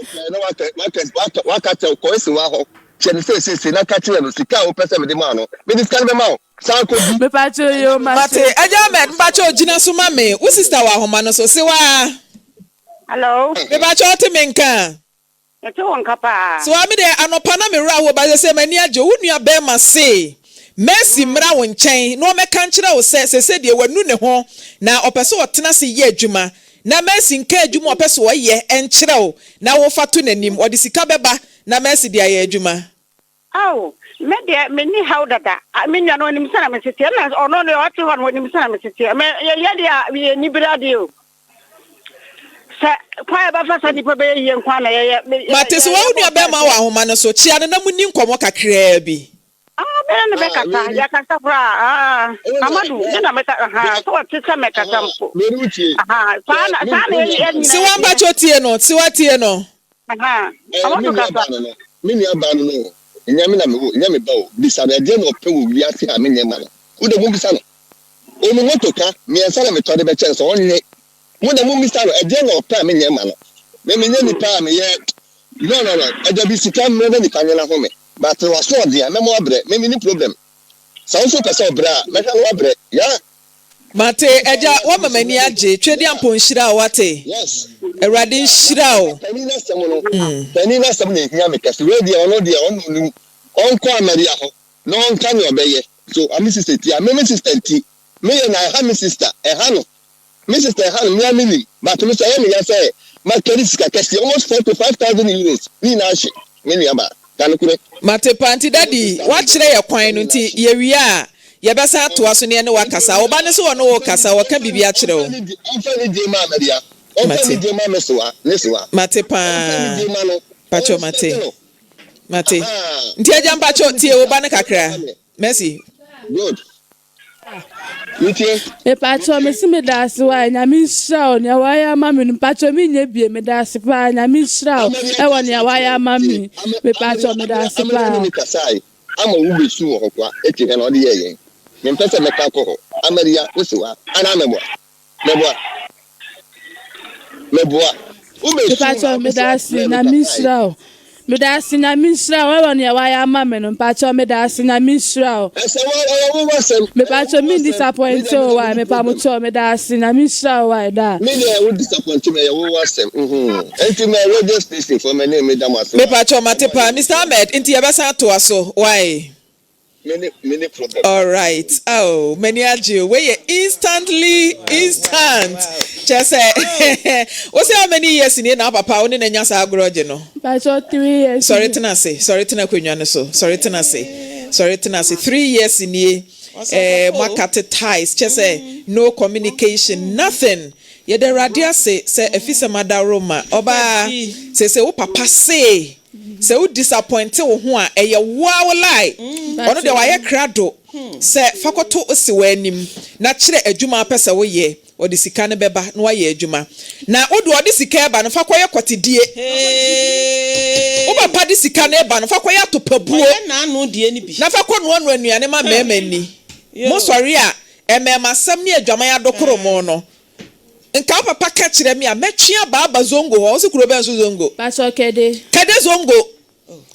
Waka kyɛw kɔ esi wa hɔ kyɛ ne sɛ sese na ka kyerɛ no sika a wopɛ sɛ mede ma no mede sika no bɛma wo san kɔdi. Mepakyɛw yoo Mate mate. Agya Ahmed mpakyɛw gyina so ma me wo sister wɔ ahoma no so sewaa. Hello. Mepakyɛw wote me nka a. Mete wo nka paa. So a me deɛ anɔpa na me werɛ ahoɔ but sesei m'ani agye wo nua bɛɛma se Mercy mmra wo nkyɛn na ɔmɛka nkyerɛ wo sɛ sesei deɛ wanu ne ho na ɔpɛ sɛ ɔtena ase yɛ adwuma na Mercy nka adwuma a ɔpɛ sɛ ɔyɛ nkyerɛ wo na wo fa to n'anim ɔde sika bɛba na Mercy de ayɛ adwuma. Ao, me deɛ menni haw dada. Me nua no ɔnim sɛnea meteteɛ na ɔno deɛ ɔte hɔ no ɔnim sɛnea meteteɛ. Me yɛyɛ deɛ a yɛ anibere adeɛ o. Sɛ kwan a yɛbɛfa so nnipa bɛyɛ yie nko ara na yɛyɛ. Mate, so wo nua bɛrima wɔ ahoma no so? Kyia no na munni nkɔmmɔ kakraa bi. Ah, me ne no bɛkasa, yɛkasa koraa. Ah, Amadu, me na meka, aha, sɛ ɔte sɛ mɛkasa mpo. Aha, saa na, saa na yɛn nyinaa Sewa yɛteɛ. mpakyɛw tie no, Sewa tie no. Aha, Ɛɛ, me Amadu nua kasa. baa no no, me nua baa no no o, ɛnyɛ me na me wo, ɛnyɛ me ba o, bisa no ɛdeɛn na ɔpɛ wɔ wiase a menyɛ mma no, wo deɛ mommisa no. Ɔmu moto ka, mmiɛnsa na metɔ de bɛkyɛ no sɛ ɔnnye, mo deɛ mommisa no ɛdeɛn na ɔpɛ a menyɛ mma no. Me menyɛ nipa a meyɛ, no no no, ɛda bi sika mmerɛ na nipa nye n'ahome, but w'asoɔden a mɛma wabrɛ, me menni problem. Sɛ wo nso wopɛ sɛ ɔbrɛ a, mɛhwɛ na wabrɛ, yeah. Mate agya woama m'ani agye Twedeampɔn nhyira wo wate Awurade nhyira wo. Panin n'asɛm no panin n'asɛm na ehia me kɛse wei deɛ ɔno deɛ ɔno onim ɔnkɔ Amaria hɔ na ɔnka nea ɔbɛyɛ so ame sister ti a me me sister nti meyɛ na ɛha me sister ɛha no Me sister ɛha no me ara me nim but me nso ɛyɛ me ya sɛ ma carry sika kɛseɛ almost 45,000 euros ne nyinaa ahye me nua baa ka nokorɛ. Mate paa nti daddy woakyerɛ yɛ kwan no nti yɛwie a yɛbɛsan atoa so na yɛne wo akasa wo ba no nso ɔne wo rekasa ɔka biribi akyerɛ wo. Ɔmfa anigye ma Maria ɔmfa Mate. anigye ma me sewa ne sewa Mate ɔmfa paa anigye ma no mpakyɛw ɔrespect mate no mate ahaa nti agya ɔmfa mpakyɛw anigye tie wo ba no ma kakra me Mercy. good. Mepakyɛw mese medaase wae nyame nhyira wo nea wayɛ ama me no mepakyɛw menyɛ bie medaase paa nyame nhyira wo ɛwɔ nea wayɛ ama me mepakyɛw medaase paa. Ne kasae ama wo besu wɔ hɔ kwa eti hwɛ na ɔde yɛɛ yɛn mempɛ sɛ mɛka akɔ hɔ Amaria wo se wa anaa mɛboa mɛboa Mɛboa. Wobɛsu Mepakyɛw ma medaase wobɛsu nyame nhyira wo medaase nyame nhyira wo ɛwɔ nea wayɛ ama me no mpakyɛw medaase nyame nhyira wo. Ɛsɛ wo ɛyɛ wo wasɛm. Mepakyɛw me disappoint wo wae mepamokyɛw medaase nyame nhyira wo wae daa. Me deɛ wo disappoint me ɛyɛ wo wasɛm mhm ɛnti mɛ radio station foɔ mɛ ne me da mo ase wae. Mepakyɛw mate paa Mister Ahmed nti yɛbɛsan atoa so wae. Alright oh m'ani agye o wei yɛ instantly instant kyerɛ sɛ wo sɛ how many years nie na wo papa wo ne no anya saa agorɔ gye no. Mpakyɛw three years Sɔre tena ase sɔre tena akonnwa no so sɔre tena ase sɔre tena ase three years nie eh, mo akate ties kyerɛ sɛ no communication nothing yɛda awurade ase sɛ afisɛm adaworo ma ɔbaa sese wo papa see Sɛ wo disappointe wo ho a ɛyɛ wo ara wo lie. Ɔno deɛ wayɛ krado sɛ fa kɔto wo sewa anim na kyerɛ adwuma a wopɛ sɛ woyɛ, ɔde sika no bɛba na woayɛ adwuma. Na wo deɛ ɔde sika reba no fa kɔyɛ kɔtedie. Wo papa de sika no reba no fa kɔyɛ atopabuo na fa kɔnoanoa nnuane ma mmarima nni. Mosɔre a mmarimasɛm ne adwaman adokoro mo no, Nka wo papa ka kyerɛ me a, mɛtwe aba aba Zongo hɔ. Wose kuro bɛn so Zongo? Pastor Kɛde. Kɛde Zongo.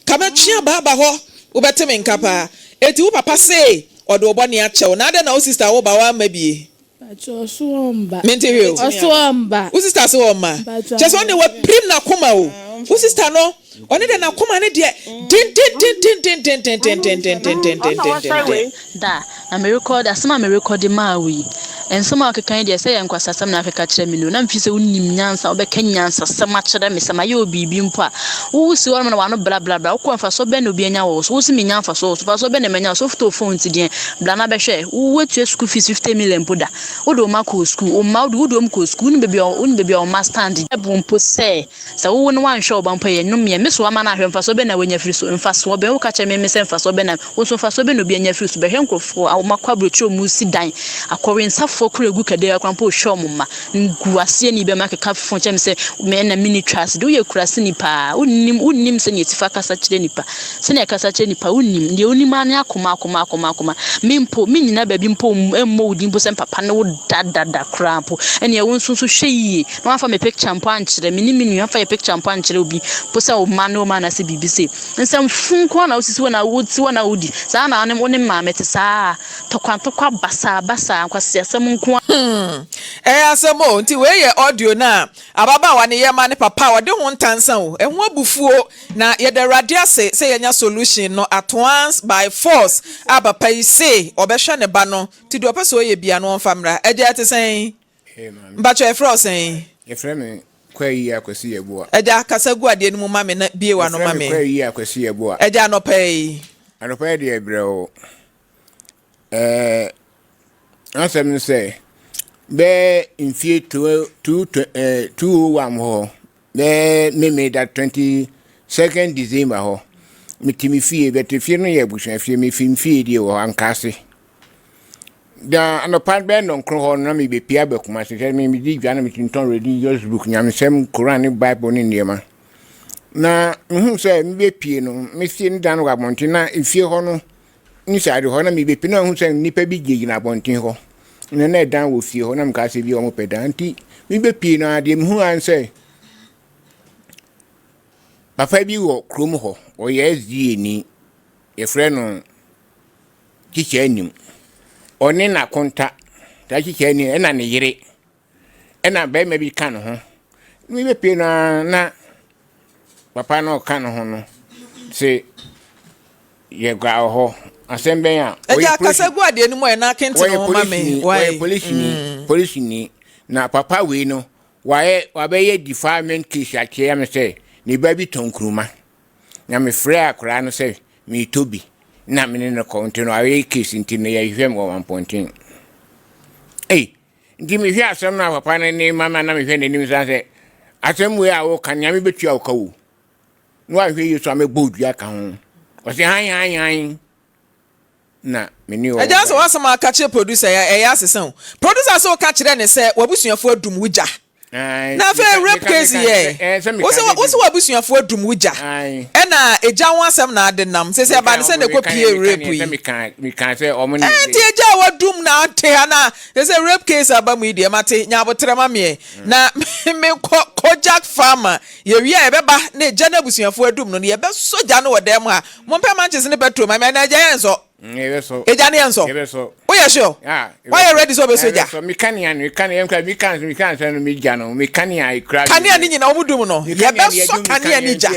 Ka mɛtwe aba aba hɔ. Wobɛte me nka paa. Enti wo papa se ɔde wo bɔne akyɛ wo. Na adɛn na wo sister wo ba wamma bie? Pastor ɔse ɔmba. Mente hwee o. Ɔse ɔmba. Wo sister se ɔmma? Kyerɛ sɛ ɔno deɛ wapirim n'akoma o. Wo sister no, ɔno deɛ n'akoma no deɛ dendendendendendendendendendendendenden. Da, na merekɔ, asɛm a merekɔ de maa wo yi, nsɛm a wokeka yi deɛ, sɛ ɛyɛ nkwaseasɛm na akeka kyerɛ me no, na mefiri sɛ wonim nyansa, wobɛka nyansasɛm akyerɛ me, sɛ mayɛ wo biribi mpo a, wosi hɔ nom na w'ano blablabla, wokɔ mfasoɔ bɛn na obi anya wɔ wo so, wo se menya mfasoɔ wɔ wo so, mfasoɔ bɛn na manya wɔ wo so, wofotoo phone nti deɛn, bra na bɛhwɛ, woatua school fees 50 million mpo da, wode wo mma kɔɔ school, wo mma, wode wɔn kɔɔ school, wonim baabi a, wonim baabi a wo mma stand, mpo sɛ. Sɛ wowo na woanhwɛ wo ba mpo a, ɛyɛ nnome. Me so woama no ahwɛ, mfasoɔ bɛn na woanya afiri so? Mfasoɔ bɛn? Woka kyerɛ me me sɛ mfasoɔ bɛn na, wo nso mfasoɔ bɛn na obi anya afiri so? Bɛhwɛ nkurɔfoɔ a wɔakɔ aburokyire a wɔresi dan, akɔwensafoɔ. Nkurɔfoɔ koro egu kɛdɛ koraa mpo hwɛ wɔn mma. Nkuaseɛ ni bɛma keka fo kyerɛ me sɛ me na menni twa ase. Deɛ woyɛ kuraseni paa. Wonnim wonnim sɛnea yɛsi fa kasa kyerɛ nipa. Sɛnea yɛkasa kyerɛ nipa wonnim. Deɛ wonim ara ne akoma akoma akoma akoma. Me mpo mennyina baabi mpo mmɔ wo din mpo sɛ mpapa ne wo da da da koraa mpo. Ɛnneɛ wo nso nso hwɛ yie na woamfa me picture mpo ankyerɛ me ne me nua amfa yɛ picture mpo ankyerɛ obi mpo sɛ wo mma ne wo mma anaasɛ biribi sei. Nsɛm fo nko ara na wosisi hɔ na wote hɔ na wodi. Saa na wo ne maame te saa ara. Tɔkwantɔkwa basaa basaa, nkwaseasɛm nko ara. Hmm ɛyɛ asɛm o, nti wei yɛ audio no a ababaawa no yɛ ma ne papa a ɔde ho ntansa o, ɛho abufuo, na yɛda Awurade ase sɛ yɛanya solution no at once by force a papa yi se ɔbɛhwɛ ne ba no, nti deɛ ɔpɛ sɛ ɔyɛ bia no ɔmfa mmra. Agya ɛte sɛn? Mpakyɛ yɛfrɛ wo sɛn? Yɛfrɛ me Kwayi Akwasi Yeboah. Agya kasa gu adeɛ no mu ma me na bue w'ano ma me. Yɛfrɛ me Kwayi Akwasi Yeboah. Agya anɔpa yi. Anɔpa yi deɛ brɛoo. Ɛɛ asɛm ne sɛ bɛyɛ mfie 2001 hɔ bɛyɛ Memeneda 22nd December hɔ mete me fie bɛte fie no yɛ abusua fie mefi me fie deɛ wɔ Ankaase. Da anɔpa bɛyɛ nnɔnkron hɔ no na mebɛpie aba Kumasi sɛ medi dwa na metontɔn religious book nyamesɛm Koran ne Bible ne nneɛma. Na mehu sɛ mebɛpie no mesie ne dan wɔ abɔnten na efie hɔ no inside hɔ na mebɛpie na mehu sɛ nnipa bi gyinagyina abɔnten hɔ na na ɛdan wɔ fie hɔ na mekaa sɛ bi wɔn pɛ dan nti mebɛpie no adeɛ mehu ara sɛ papa bi wɔ kurom hɔ ɔyɛ SDA ni yɛfrɛ no Kyikyɛ anim ɔne n'akonta saa kyikyɛ anim ɛna ne yere ɛna barima bi ka ne ho. Mebɛpie no ara na papa no ɔka ne ho no se yɛgua wɔ hɔ. Asɛm bɛn a. Ɛgya kasa gu adeɛ no mu a ɛna akente ne ho ma me. Wɔyɛ polisini, polisini. Na papa wei no wayɛ wabɛyɛ defilement case akyerɛ me sɛ ne ba bi tɔn nkuruma. Na mefrɛɛ akwadaa no sɛ meretɔ bi na me ne no kɔ nti no ayɛ case nti no yɛhwehwɛ me wɔ Mampɔnten. Ei, nti mehwɛ asɛm no a papa no ne mama na mehwɛ n'anim san sɛ asɛm wei a woka no Nyame bɛtua wo ka o. Na wanhwɛ yie so a mɛbɔ dua ka ho. Ɔse han han han na me ne ɔwɔ Agya sɛ w'asɛm a aka kyerɛ producer yi ɛyɛ asesa o. Producer sɛ woka kyerɛ ne sɛ w'abusuafoɔ adum wo gya. Na afei rape case yɛ. Wose wose w'abusuafoɔ adum wo gya. Ɛna egya ho asɛm na ade nam. Sese ɛbaa ne sɛ na ɛkɔ pie rape yi. Ɛnti egya a wadum na ate ha na sese rape case aba mu yi deɛ mate nya aboterɛ ma meɛ. Na menkɔ Kojak Pharma yɛwie a yɛbɛba na egya no abusuafoɔ adum no no yɛbɛsɔ gya no wɔ dan mu ha. Mompɛ manches ne petrol ma me anaa egya yɛnsɔ. Yɛbɛsɔ. Egya no yɛnsɔ. Yɛbɛsɔ. Woyɛ sure? Ah, Woayɛ ready sɛ wobɛsɔ gya? Yɛbɛsɔ. Me kanea no, kanea nkura, me kan, me kan sɛ no me gya no, me kanea ekura. Kanea no nyinaa wɔn dum no. Yɛbɛsɔ kanea no gya.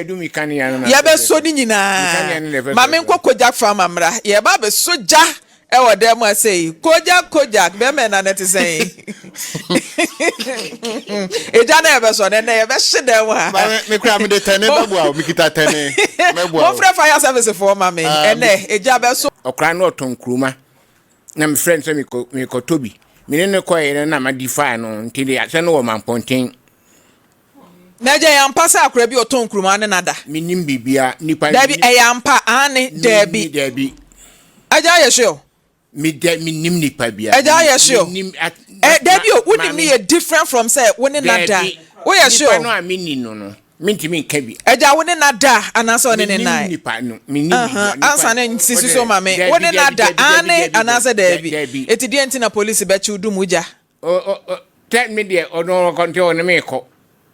Yɛbɛsɔ ne nyinaa. Ma menkɔ Kojak Pharma mmra. Yɛba abɛsɔ gya ɛwɔ dan mu ase yi. Kojak Kojak bɛrima ɛna no te sɛn? Egya na yɛbɛsɔ no ɛnɛ yɛbɛhye dan mu ha. Maame me kura mede tɛne bɛboa wo mekita tɛne mɛboa wo. Momfrɛ fire service foɔ ma me Ah, ɛnɛ egya bɛsɔ. Ɔkora no ɔtɔn nkuruma na mefrɛ no sɛ mekɔ mekɔtɔ bi. Me ne no kɔeɛ no na madi faa no nti de asɛ no wɔ Mampɔnten. Na agya ɛyɛ ampa sɛ akora bi ɔtɔn nkuruma ne nada? Menim biribia nipa. Dabi ɛyɛ ampa aane dabi. Dabi. Agya ayɛ sure? Me dɛ menim nipa bia. Agya ayɛ sure? Menim Eh dabi o wonim no yɛ different from sɛ wo ne nada. Dabi. Woyɛ sure? Nipa no a menni no no mentumi nka bi. Agya wo ne nada anaasɛ ɔne ne Menim nae? nipa no menim Aha nipa. ansa no nsisi so ma me. Wo ne nada aane anaasɛ dabi? Eti deɛ nti na polisi bɛkye wo dum wo gya? O o o tɛ me deɛ ɔno ɔkɔ nti ɔne me kɔ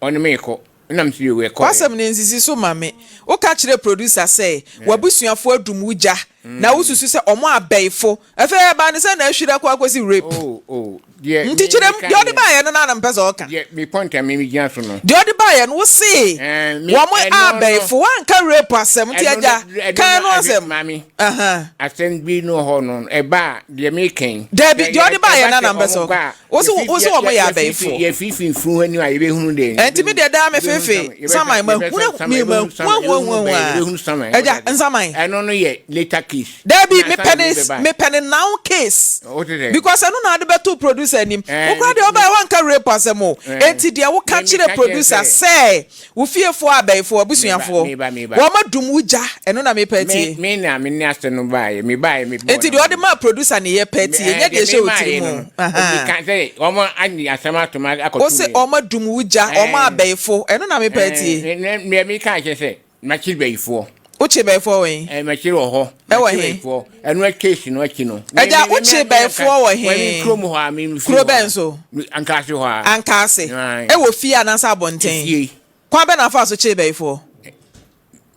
ɔne me kɔ ɛna me si yɛ kɔ. W'asɛm no nsisi so ma me. Woka kyerɛɛ producer sɛ w'abusuafo adum wo gya na wususu sɛ wɔn abɛɛfo. Afei ɛbaa no sɛ na ahwiri akɔ akɔsi rape. Oh oh deɛ Nti kyerɛ mu, deɛ ɔde baeɛ no na na mepɛ sɛ ɔka. Deɛ me point a me gyina so no. Deɛ ɔde baeɛ no wose Ɛɛ me wɔn ɛno no. abɛɛfo woanka rape asɛm nti Ɛno agya no ɛno ka no ɛno ɛhwɛ asɛm. maame. Aha. Asɛm bi no hɔ no ɛba a deɛ meka yi. Dabi, Sɛ deɛ ɔde yɛ baeɛ ɛba no sɛ na mpɛ sɛ ɔmo kɔ ɔka. a Wo se yɛfifi wo se yɛ wɔn yɛ yɛ yɛfifi abɛɛfoɔ. yɛfifi mfunu hɔ anim a yɛbɛhunu deɛ Ɛnti me yɛbɛhunu deɛ daa me yɛbɛhunu fefe saman yɛbɛsa saman yɛbɛsa mahunu saman me yɛbɛhunu saman yɛbɛhunu mahuahuahuahu bɛn a yɛbɛhunu saman Agya wode ase nsaman. ɛno no yɛ later case Dabi na mepɛ ansa na ne wei bɛba mepɛ ne now case wote sɛ because ɛno na ade bɛto producer. producer anim. Wo koraa deɛ wobaeɛ woanka rape asɛm o. Enti deɛ woka kyerɛ producer sɛ wo fiefoɔ abɛɛfoɔ, abusuafoɔ, wɔn adum wo gya, ɛno na mepɛ atie. Me na me ne asɛm no baeɛ, mebaeɛ mebɔɔ Enti deɛ ɔde maa producer ne yɛpɛ atie, nyɛ deɛ ɛhyɛ wo tiri mu. Meka sɛ wɔn adi asɛm ato me akɔto Wo se wɔn adum wo gya, wɔn abɛɛfo, ɛno na mepɛ atie. Deɛ meka kyerɛ sɛ Makyere bayifoɔ. Wo kye bayifoɔ wɔ he? Ɛɛ makyere wɔ hɔ. Ɛwɔ he? Bayifoɔ. Ɛno case no akyi no. Agya wo kye bayifoɔ wɔ he? Wɔ kurom hɔ a me Kuro bɛn so? Ankaase hɔ a. Ankaase. Ɛwɔ fie anaasɛ abɔnten? Fie. Kwan bɛn na afa so kyee bayifoɔ?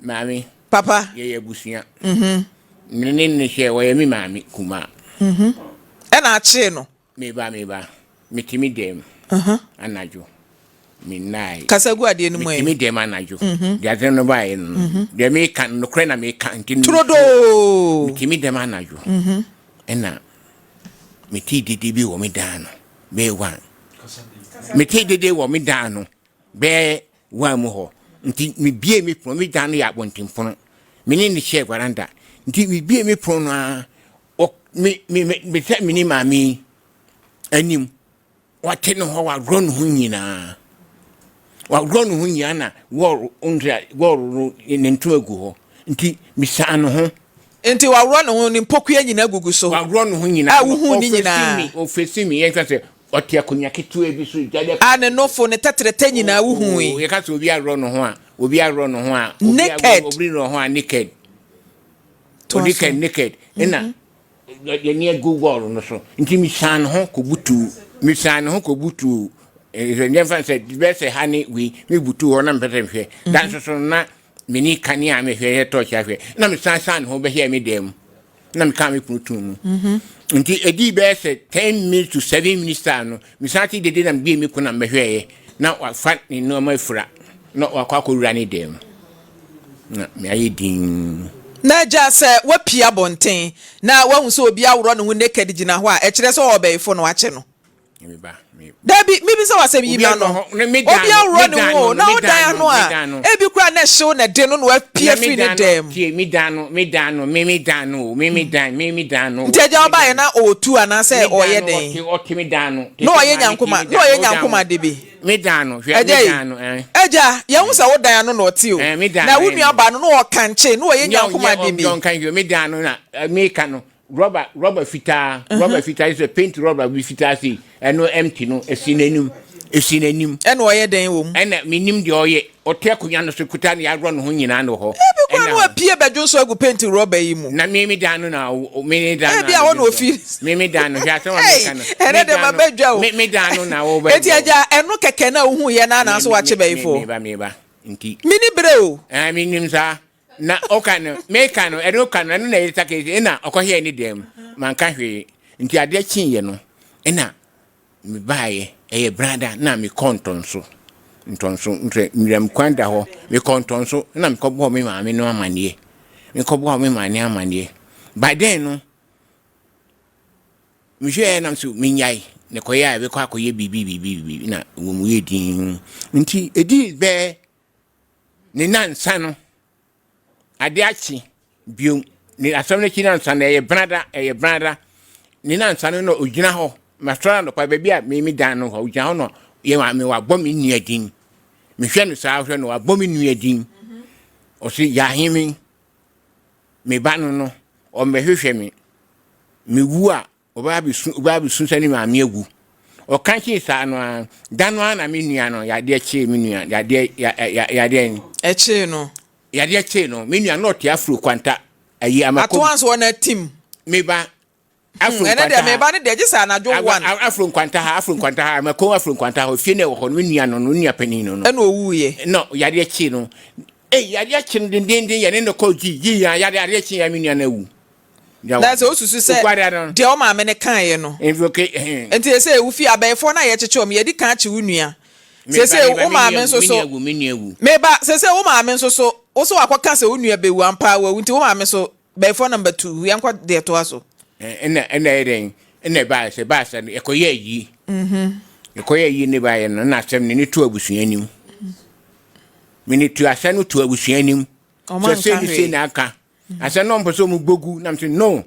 Maame. Papa. Yɛyɛ abusua. Mhm. Me ne ne hyɛ wɔyɛ me maame kumaa. Mhm. Ɛna akyee no. Meba meba, mete me dɛm anadwo, mennae. Kasa gu adeɛ no mu ɛ. Mete me dɛm anadwo, deɛ asɛm no baeɛ no, deɛ meka no, nokorɛ na meka nti no. Turodoo! Mete me dɛm anadwo, ɛna metee dede bi wɔ me dan no, bɛyɛ one. Metee dede wɔ me dan no, bɛyɛ one mu hɔ. Nti mebie me pono, me dan no yɛ abɔntenpono. Me ne no hyɛɛ varanda. Nti mebie me pono no ara, Ɔ me me me me sɛ me ne maame yi anim wate ne hɔ waworɔ ne ho nyinaa waworɔ ne ho nyinaa na wɔɔro nsa wɔɔro no ne ntoma gu hɔ nti mesaa ne ho. Nti waworɔ ne ho ne mpokua nyinaa gugu so. Waworɔ ne ho nyinaa a wohu ne nyinaa. Ɔfesi mi ɔfesi mi yɛn ka sɛ ɔte akonnwa ketewa bi so gya A ne nofo ne tɛtrɛtɛ nyinaa wohui. Yɛka sɛ obi aworɔ ne ho a obi aworɔ ne ho a naked obi aworɔ ne ho a naked. Ɔdi kan naked ɛna yɛne agu wall no so nti mesan ne ho kɔbutuu mesan ne ho kɔbutuu yɛmfa sɛ bɛyɛ sɛ ha ne wei mebutuu hɔ na mepɛ sɛ mehwɛ da nso so na meni kanea a mehwɛ yɛ tɔɔkye ahwɛ na mesan san ne ho bɛhwɛɛ me dan mu na mekaa me kunu too mu nti ɛdii bɛyɛ sɛ 10 minutes to 7 minutes time no mesan te dede na mebie me kunu na mebɛhwɛeɛ na wafa ne nneɛma afura na wakɔ akɔwura ne dan mu Na mayɛ dinn. Na agya, sɛ wapue abɔnten na wahu sɛ obi aworɔ ne ho naked gyina hɔ a, ɛkyerɛ sɛ ɔwɔ ɔbɛyefo na wakyɛ no? Dabi, mebisa wo asɛm, yi me ano. Obi aworɔ ne ho o, na wodan ano a, ebi koraa na ɛhyew na ɛde no na wapue afiri ne dan mu. Nti agya ɔbaeɛ na ɔwɔ tu anaasɛ ɔyɛ dɛn? Na ɔyɛ nyankoma, na ɔyɛ nyankoma de bi. Me dan no, hwɛ, Agya me yi, dan no, eh. Agya, yɛahu sɛ wo dan ano na ɔte o. Eh, me dan Na no, wo eh. nua baa no, na ɔkankye, na ɔyɛ Nyɛ, nyankom nyɛ, ade bi. ɔnka nhwɛ, me dan no na, eh, meka no, rɔba, rɔba fitaa, rɔba fitaa, sɛ paint rɔba bi fitaa sei, ɛno empty no, esi n'anim, esi n'anim. Ɛna ɔyɛ dɛn wɔ mu? Ɛna menim deɛ ɔyɛ, ɔte akonnwa no so kuta ne agorɔ ne ho nyinaa no hɔ. Ebi koraa na wapue bɛdwo nso agu paint rɔba yi mu. Na me me dan no na me ne dan no. Ebi a hɔ na ofi. Me me dan no hwɛ asɛm a meka no. Ɛnɛ de ma bɛdwa o. Me me dan no na wo bɛ. Eti agya ɛno kɛkɛ na wohu yɛ na anaasɛ wakye bɛyifo. Me ba me ba nti. Me ni bere o. Ɛɛ me nim saa. Na ɔka no meka no ɛno ka no ɛno na ɛyɛ sakesi ɛna ɔkɔhwɛɛ ne dan mu manka hwee nti adeɛ kyeeɛ no ɛna Mebaeɛ, ɛyɛ brada na mekɔ ntɔnso, ntɔnso nkyɛ nwiram kwan da hɔ, mekɔ ntɔnso na mekɔbɔɔ me maame no amaneɛ, mekɔbɔɔ me maame amaneɛ. By then no, mehwɛɛ nam so menyae na kɔyɛ a ɛbɛkɔ akɔyɛ biribi biribi biribi na wɔn mu yɛ din. Nti ɛdii bɛɛ ne nansa no, Ade akye bio. Ne asɛm no akyi nansa no, ɛyɛ benada, ɛyɛ benada. Ne nansa no na ogyina hɔ. Masɔre anɔpa, baabi a me me dan no hɔ, ogyina hɔ na yɛ maame wabɔ me nua din. Mehwɛ no saa, hwɛ no, wabɔ me nua din. Ɔse, Yaheme, me ba no no, ɔmmɛhwehwɛ me. Mewu a, Ɔbaa bɛsu, ɔbaa bɛsu sɛ ne maame awu. Ɔka kyee saa no ara, da no ara na me nua no, yadeɛ kyee me nua, yadeɛ, ya, ya, yadeɛ. Ɛkyee no. Yadeɛ kyee no, me nua no ɔte afro kwanta, ayi ama kom. Atoa nso ɔna tim. Me ba, afro hmm, nkwanta ha. Ɛnɛ deɛ me ba no deɛ gye sɛ anadwo one. Afro nkwanta ha, afro nkwanta ha, ama kom afro nkwanta ha, ofie na ɛwɔ hɔ no, me nua no, no nua panin no no. Ɛna owuiɛ. Na yadeɛ kyee no. Ei, yadeɛ kyee no dendenden, yɛne no kɔ gyi, gyi, yadeɛ, adeɛ kyee ya me nua no awu. Na sɛ wosusu sɛ deɛ wo maame no kaeɛ no nti sɛ wofi abɛɛfoɔ no a yɛkyekye wɔn yɛdi kan akye wo nua sese wo maame nso so meba sese wo maame nso so wo so wakɔka sɛ wo nua bɛwu ampa wawu nti wo maame so bɛɛfoɔ namba tu yɛnkɔ deɛ toa so. Ɛna ɛna yɛ dɛn ɛna ɛbaa sɛ ɛbaa sɛ no ɛkɔyɛ ayi ɛkɔyɛ ayi ne baayɛ no na asɛm no ne to abusua anim mene tu asɛm no to abusua anim sɛ sei ne sei na aka Asɛm no ɔmpɛ sɛ ɔmo bɔ gu na mese no.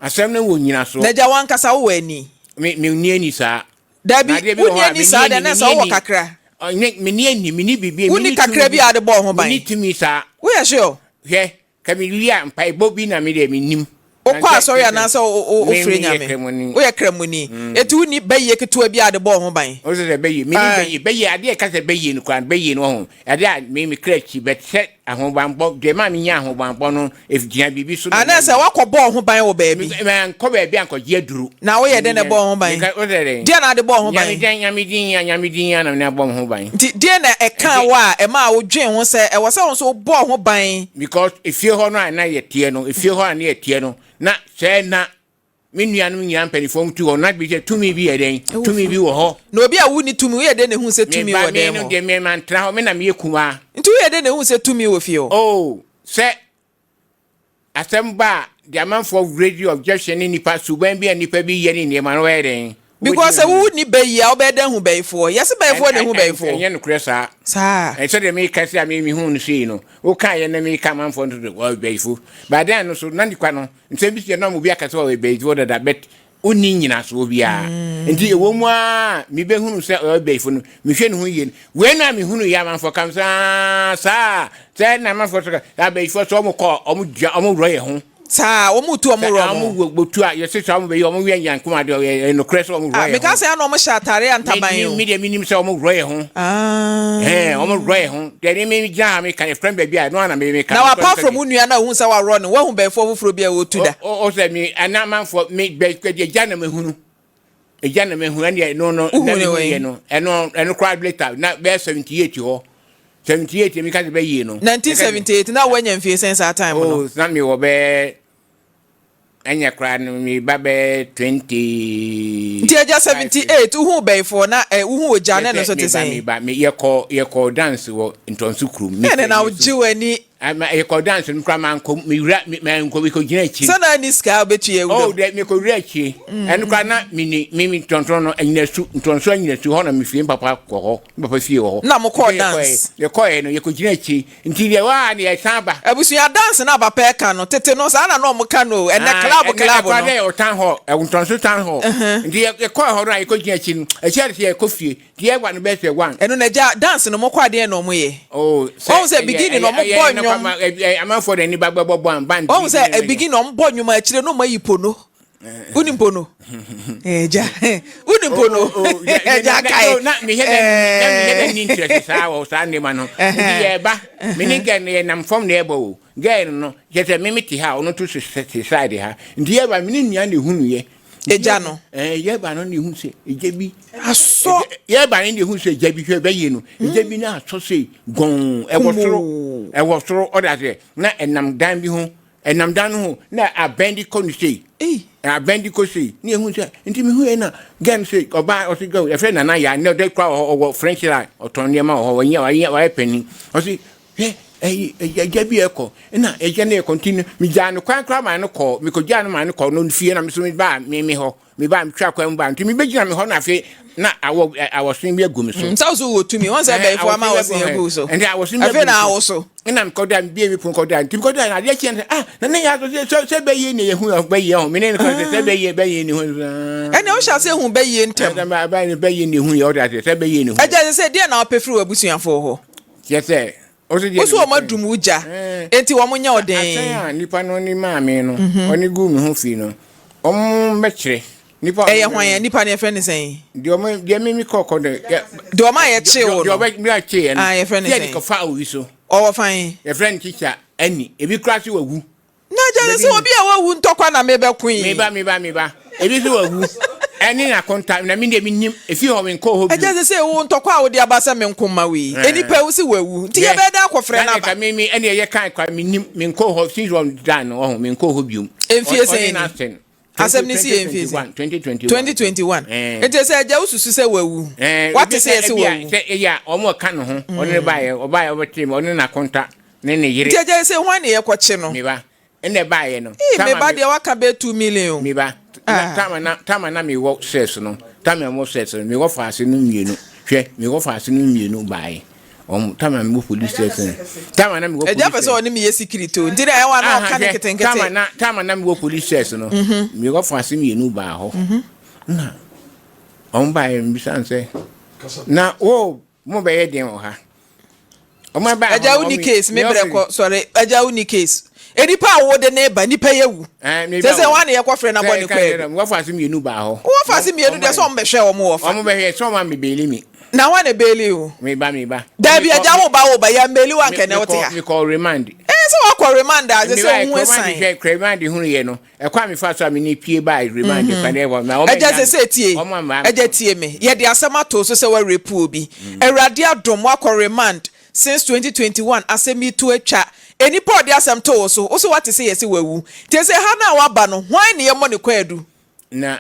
Asɛm no wɔ nyinasoɔ. N'agya wankasa wowɔ ani. Me me nni ani saa. Dabi, wonni ani saa deɛ na ɛsɛ wowɔ kakra. Menni ani, menni biribi. Wonni kakra bi a wode bɔɔ ho ban. Menni tumi saa. Woyɛ sure? Hwɛ, ka mewie a mpaebɔ bi na me deɛ mennim. Wokɔ asɔre anaasɛ wofrɛ Nyame? Woyɛ Kramoni. Enti wonni bayie ketewa bi a wode bɔɔ ho ban? Wo sɛ sɛ bayie, menni bayie. Bayie, adeɛ a ɛka sɛ bayie no koraa no, bayie no wahu, adeɛ a me me kra kyi, but sɛ ahobanbɔ, deɛ ɛma menya ahobanbɔ no, Egyina biribi so na. Anaasɛ woakɔbɔ wo ho ban wɔ baabi. Mankɔ baabi ankɔgye aduro. Na woyɛ dɛn na ɛbɔɔ wo ho ban? Deɛn na wode bɔɔ wo ho ban? Nyame dɛn, Nyame din a, Nyame din a na mede abɔ me ho ban. Nti deɛn na ɛkaa wo a ɛmaa wodwen ho sɛ ɛwɔ sɛ wo nso wobɔ wo ho ban? Because efie hɔ no a na yɛteɛ no, efie hɔ a na yɛteɛ no, na sɛɛ na Me nuanom nyinaa mpanimfoɔ mu tu hɔ na bi sɛ tumi bi yɛ dɛn? Tumi bi wɔ hɔ. Na obi a wonni tumi, woyɛ dɛn na ehu sɛ tumi wɔ dan mu? Me ba, me no deɛ me mantena hɔ, me na meyɛ kumaa. Nti woyɛ dɛn na ehu sɛ tumi wɔ fie hɔ? Oh, sɛ asɛm ba a, deɛ amanfoɔ radio objection ne nipa suban bi a nipa bi yɛ ne nneɛma no wɔyɛ dɛn? Because sɛ wonni bɛ yi a, wobɛyɛ dɛn ahu bɛyifoɔ? Yɛse bɛyifoɔ na ehu bɛyifoɔ. Ɛnyɛ nokorɛ saa. Saa. Sɛdeɛ meka sɛ a me mehu no sei no, wokaeɛ na meka amanfoɔ no so wɔyɛ bɛyifo. But then no so na nipa no Nsɛm bi si a na obi aka sɛ ɔyɛ bayifoɔ dada but ɔnni nnyinasoɔ biara. Nti ɛwɔ mu ara mebɛhunu sɛ ɔyɛ bayifo no, mehwɛ ne ho yie no. Wei na mehunu yɛ amanfoɔ kam sɛ aa saa sɛ na amanfoɔ sɛ abayifoɔ sɛ wɔn kɔ wɔn dua wɔn worɔ yɛ ho. Saa wɔn tu wɔn worɔ wɔn. Wɔn wɔtu a yɛsɛ sɛ wɔn bɛyɛ wɔn wia nyankoma deɛ ɔyɛ nokorɛ sɛ wɔn worɔ yɛ ho. Meka sɛ ɛna wɔn hyɛ ataare a ntaban o. Me deɛ menim sɛ wɔn worɔ yɛ ho. Ɛɛ wɔn worɔ yɛ ho. Deɛ ne me gyina ha meka yɛfrɛ me baabi a ɛno ara na me meka. Na apart from wo nua no a wohu sɛ waworɔ no, woahu bɛyifoɔ foforɔ bi a wɔtu da? O sɛ me ana amanfoɔ me bɛ deɛ gya na mahunu. Egya na mahunu ɛne ɛno no na mehu yɛ no ɛno ɛno koraa later na bɛyɛ 78 hɔ 78 mi ka sɛ bɛyie no. 1978 na woanya mfie sɛn saa time no? Oh na mewɔ bɛyɛ Ɛnyɛ koraa no me ba bɛyɛ 20. Nti agya 78 wohuu bɛyifoɔ na ɛ wohuu ogya na ɛno nso te sɛn? Me ba me yɛkɔ yɛkɔ dance wɔ ntɔnso kurom. Ɛne na wogye w'ani. Ama yɛkɔ dance no koraa mankɔ me wura me mankɔ mekɔ gyina akyire. Sɛ na ani sika a wobɛtua awura mu. Oh dɛ mekɔ wura akyire. Ɛno koraa na me ni me me ntɔnso no anyinasu ntɔnso anyinasu hɔ na me fie me papa kɔ hɔ me papa fie wɔ hɔ. Na mokɔɔ dance. Yɛkɔɛ no yɛkɔ gyina akyire. Nti deɛ waa ne yɛsan ba. Abusua dance no a papa ɛka no tete no saa na na ɔmo ka no o ɛnɛ club club no. Ɛkɔ dɛ ɔtan hɔ ntɔnso tan hɔ nti yɛkɔɔ hɔ no a yɛkɔ gyina akyi no akyi ade sɛ yɛkɔ fie nti yɛba no bɛyɛ sɛ one. Ɛno na agya dance no mokɔ adeɛ na ɔmo yɛ. Oh sɛ Wahu sɛ beginning no ɔmo bɔ nnwom. Amanfoɔ de ani ba bɛbɔ band band. Wahu sɛ beginning ɔmo bɔ nnwom akyire no ɔmo ayi pono. Wonim pono? Agya, wonim pono? Agya kae. Na mehwɛ dɛ na mehwɛ dɛ ni interest saa wɔ saa nneɛma no. Nti yɛba, me ne girl no yɛnam fam na yɛbɔ o. Girl no, kyerɛ sɛ me mete ha, ɔno nso te side ha. Nti yɛba, me ne nua na ehunuiɛ. Agya no. Ɛɛ yɛba no na ehu sɛ egya bi. Asɔ. Yɛba no na ehu sɛ egya bi hwɛ bɛyɛ no. Egya bi na asɔ sei gɔn ɛwɔ soro ɛwɔ soro ɔda aseɛ na ɛnam dan bi ho. Ɛnam dan no ho na abɛn de kɔ no sei. Abɛn de kɔ sei. Ne ehu sɛ nti mehu yɛ na girl no sei ɔbaa ɔsi girl yɛfrɛ Nana Yaa ne ɔde kora wɔ hɔ ɔwɔ French line ɔtɔn nneɛma wɔ hɔ wɔnyɛ wɔayɛ wɔayɛ panin ɔsi hwɛ ɛyi ɛgya bi ɛkɔ ɛna ɛgya no ɛkɔ nti no megyaa no kwan koraa maa no kɔɔ mekɔgyaa no maa no kɔɔ no fie na me so mebaa me me hɔ Me ba, metwa kwan mu ba, nti mebɛgyina me hɔ na afei na awɔ awɔsen bi agu me so. Nsa so wɔ tumi, wɔn sɛ bɛyifo ama awɔsen agu so. Nti awɔsen bi agu me so. Afei na awo so. Ɛna mekɔda, mebie me pon kɔda, nti mekɔda na adeɛ kyeɛ no sɛ, ah, na ne yɛ aso sɛ sɛ bɛyie ne yɛhu bɛyie ho, me ne no kɔ sɛ sɛ bɛyie bɛyie ne ho. Ɛnna wohyɛ ase hu bɛyie ntɛm. Bɛyie ne hu yɛ, ɔde ase sɛ bɛyie ne hu. Agya sɛ sɛ deɛ na wopɛ firi w'abusuafoɔ hɔ. Kyerɛ sɛ Wo so wɔn adum wo gya, enti wɔn nyɛ wo den. Asɛn a nipa no ne maa me no, ɔne guu me ho fi no, wɔn bɛkyerɛ. Nipa Ɛyɛ hwan a? Nipa no yɛfrɛ no sɛn? Deɛ wɔn deɛ me me kɔ kɔ no. Deɛ wɔn a yɛkyee wo no. Deɛ wɔn a yɛkyee yɛ no. Ah, yɛfrɛ no sɛn? Deɛ kɔfa owi so. Ɔwɔ fan. Yɛfrɛ no tikya Ani. Ebi koraa se wawu. Na kyerɛ sɛ obi a wawu ntɔkwa na mebɛko yi. Meba, meba, meba. Ebi nso wawu. Ɛne n'akonta, na me deɛ mennim. Ɛfiri hɔ menkɔɔ hɔ bio. Ɛkyerɛ sɛ sɛ wo ntɔkwa a wode aba sɛ menko mma wo yi, nnipa awu se wawu. Nti yɛbɛyɛ dɛn akɔfrɛ no aba? Me, me, ɛne ɛyɛ kan koraa mennim. Menkɔɔ hɔ since wɔn da no, ɔho, menkɔɔ hɔ bio. Mfie sɛn Ɔne ni? n'asɛn. Asɛm no si yɛ mfie sɛn? 2021. 2021. Nti sɛ agya wosusu sɛ wawu. Wate sɛ yɛse wawu. Sɛ ɛyɛ a wɔn ɔka ne ho, ɔne ne baeɛ, ɔbaeɛ ɔbɛtee me, ɔne n'akonta. ne ne yere. Nti agya sɛ hwan ne yɛkɔkye no? Me ba, ɛna ɛbaeɛ no. Ee, me ba deɛ waka bɛyɛ 2 million o. Me ba, na tama na tama na mewɔ sɛs no, tama mewɔ sɛs no, mewɔ faase no mmienu. Hwɛ, mewɔ faase no mmienu baeɛ. Wɔn tama mewɔ police station. Tama na mewɔ police. Agya pɛ sɛ ɔne me yɛ secret o. Nti na ɛwɔ na ɔka ne nketenkete. Tama na tama na mewɔ police station no. Mewɔ faase mmienu baa hɔ. Na. Wɔn baeɛ mebisa no sɛ, na wo mo bɛyɛ deɛn wɔ ha? Wɔn ɛbaa hɔ Agya no, wo ni wɔn case me me brɛ ɔfiri. kɔ sɔre agya wo ni case. Nipa a wode ne ba nipa yɛ wu. Ɛɛ me Sɛ ba sɛ o. wɔn na yɛkɔ frɛ na bɔ Sɛ ne ɛka kwaadu. kyerɛ no, wɔfa ase mmienu baa hɔ. Wɔfa ase mmienu deɛ sɛ wɔn bɛhwɛ wɔn wɔ fa. Wɔn bɛhwɛ sɛ wɔn amebeli me. Na hwan na ebeeli wo? Me ba me ba. Dabi agya wo ba wo ba yɛ mbeeli wo anka ɛnɛ wote ha. Me kɔ remand. Ɛɛ sɛ wakɔ remand a sɛ sɛ ohun esan. Hwɛ remand hunu yɛ no ɛkɔ a mefa so a me ne pie ba remand mm-hmm. kwan ɛwɔ ma wɔn Agya sɛ sɛ tie agya tie me yɛde asɛm ato so sɛ wɔarepu obi mm. Awurade adom wakɔ remand since 2021 asɛm yi to atwa enipa ɔde asɛm to wo so wo so wate sɛ yɛsɛ wawu te sɛ ha no a waba no hwan ne yɛmmɔ ne kwaadu na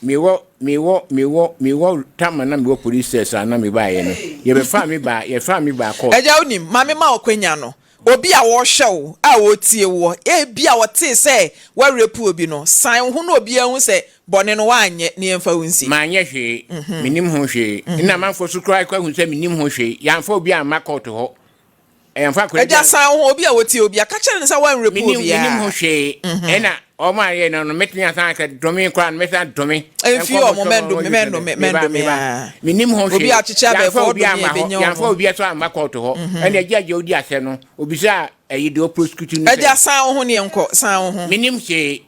Mewɔ mewɔ mewɔ mewɔ tam a na mewɔ police cess a na mebaeɛ no, yɛbɛfaa me baa yɛfaa me baa court. Agya wonim, ma mema wo kwanya no, obi a ɔrehwɛ wo a ɔretie woɔ, ebia ɔtee sɛ woarepu obi no, san wo ho na obiara nhu sɛ bɔne no woanyɛ na yɛmfa wo nsi. Manyɛ hwee, mennim ho hwee. Nna amanfoɔ nso koraa ahu sɛ mennim ho hwee, yɛamfa obiara amma court hɔ. Agya san wo ho obi a wotie obi a ka kyerɛ no sɛ woanwerɛ pu obiara. Menim ho hwee. Mhm. Ɛna wɔn a yɛ no no mɛtumi asan aka dome koraa no mɛsan dome. Mfi wɔn mɛndome mɛndome mɛndome aa. Menim ho hwee. Obi a akyekyɛ abɛɛfo ɔdome ebenya wɔn. Yɛnfa obi so amma kɔɔto hɔ. Mhm. Ɛna agya agya odi asɛm no obisa ɛyi deɛ ɔprosecute no sɛ. Agya san wo ho ne yɛnkɔ san wo ho. Menim hwee.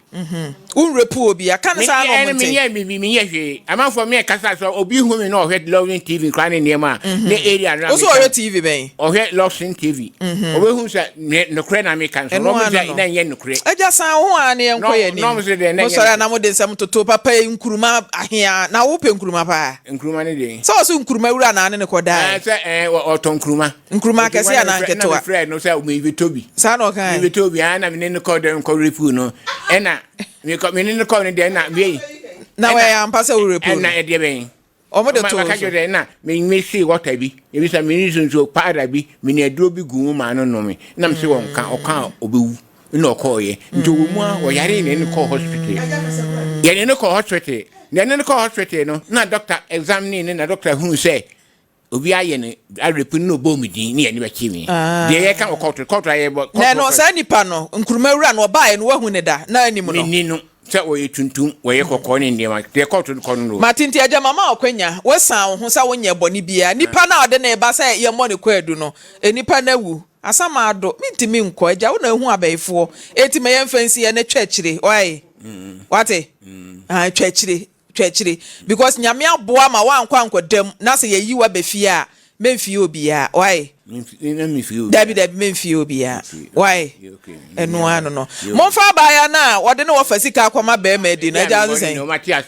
Wo nwerɛ obi a, ka no saa na ɔmo nte. Menyɛ me menyɛ hwee. Amanfoɔ me kasa sɛ obi hu me na ɔhwɛ Lawson TV koraa ne nneɛma a ne area no na Wo so ɔhwɛ TV bɛn? Ɔhwɛ Lawson TV. Ɔbɛhu sɛ me nokorɛ na meka nso. Ɛno ano no. Na ɛnyɛ nokorɛ. Agya san wo ho a na yɛnkɔ yɛn anim. Mo sɔre a na mo de nsɛm toto papa yi nkuruma ahea na wo pɛ nkuruma paa. Nkuruma ne deɛn? Sɛ ɔse nkuruma wura na ane ne kɔ dae. Sɛ ɛɛ ɔtɔ nkuruma. Nkuruma akɛse anaa nketewa? Na mefrɛɛ no sɛ mebɛtɔ bi. Saa na ɔkae. Mebɛtɔ bi, na me ne no kɔɔ dɛm kɔ repu no. Ɛna mekɔ me ne no kɔɔ no deɛ na wei. Na wɔyɛ ampa sɛ wo repu no. Ɛna ɛdeɛ bɛn. Wɔn de too so. Maka kyerɛ sɛ na me me si wɔta bi. Ebi sɛ me nso nsuo powder bi me ne aduro bi gu mu maa no nome. Na me sɛ wɔn ka ɔka a ɔbɛwu. Na ɔkɔɔyɛ. Nti ɔwɔ mu a ɔyare na ɛne kɔɔ hospital. Yɛne no kɔɔ hospital. Na ɛne no kɔɔ hospital no na doctor examine ne na doctor hunu sɛ Obi ayɛ no awerɛpi no na ɔbɔɔ me din ne yɛne bɛkye me. Ah. Deɛ yɛka wɔ kɔɔto, kɔɔto ayɛ bɔ. Na ɛno saa nipa no, Nkrumah wura no ɔbaeɛ no wahu ne da na anim no. Menni no sɛ ɔyɛ tuntum, ɔyɛ kɔkɔɔ ne nneɛma. Deɛ kɔɔto no kɔ no no. Mate nti agya mama wo kwanya, woasan wo ho sɛ wonyɛ bɔne biara. Nipa no a ɔde no reba sɛ yɛmmɔ no kwaadu no, nipa no awu. Asamado, mentumi nkɔ. Agya wo na ahu abayifoɔ, enti ma yɛmfa nsi ɛnnɛ twa akyire, wai? Wate? Ahaa, twa akyire. Twa akyire because Nyame aboa ma woankɔ ankɔda mu na sɛ yɛyi wo aba fie a mɛnfie obiaa wai Dabi dabi mɛnfie obiaa wai Ɛno ara no no Momfa abaayaa no a wɔde ne wɔfa sika akɔma bɛɛma adi no agya nso sɛn Wɔn ate Ahaa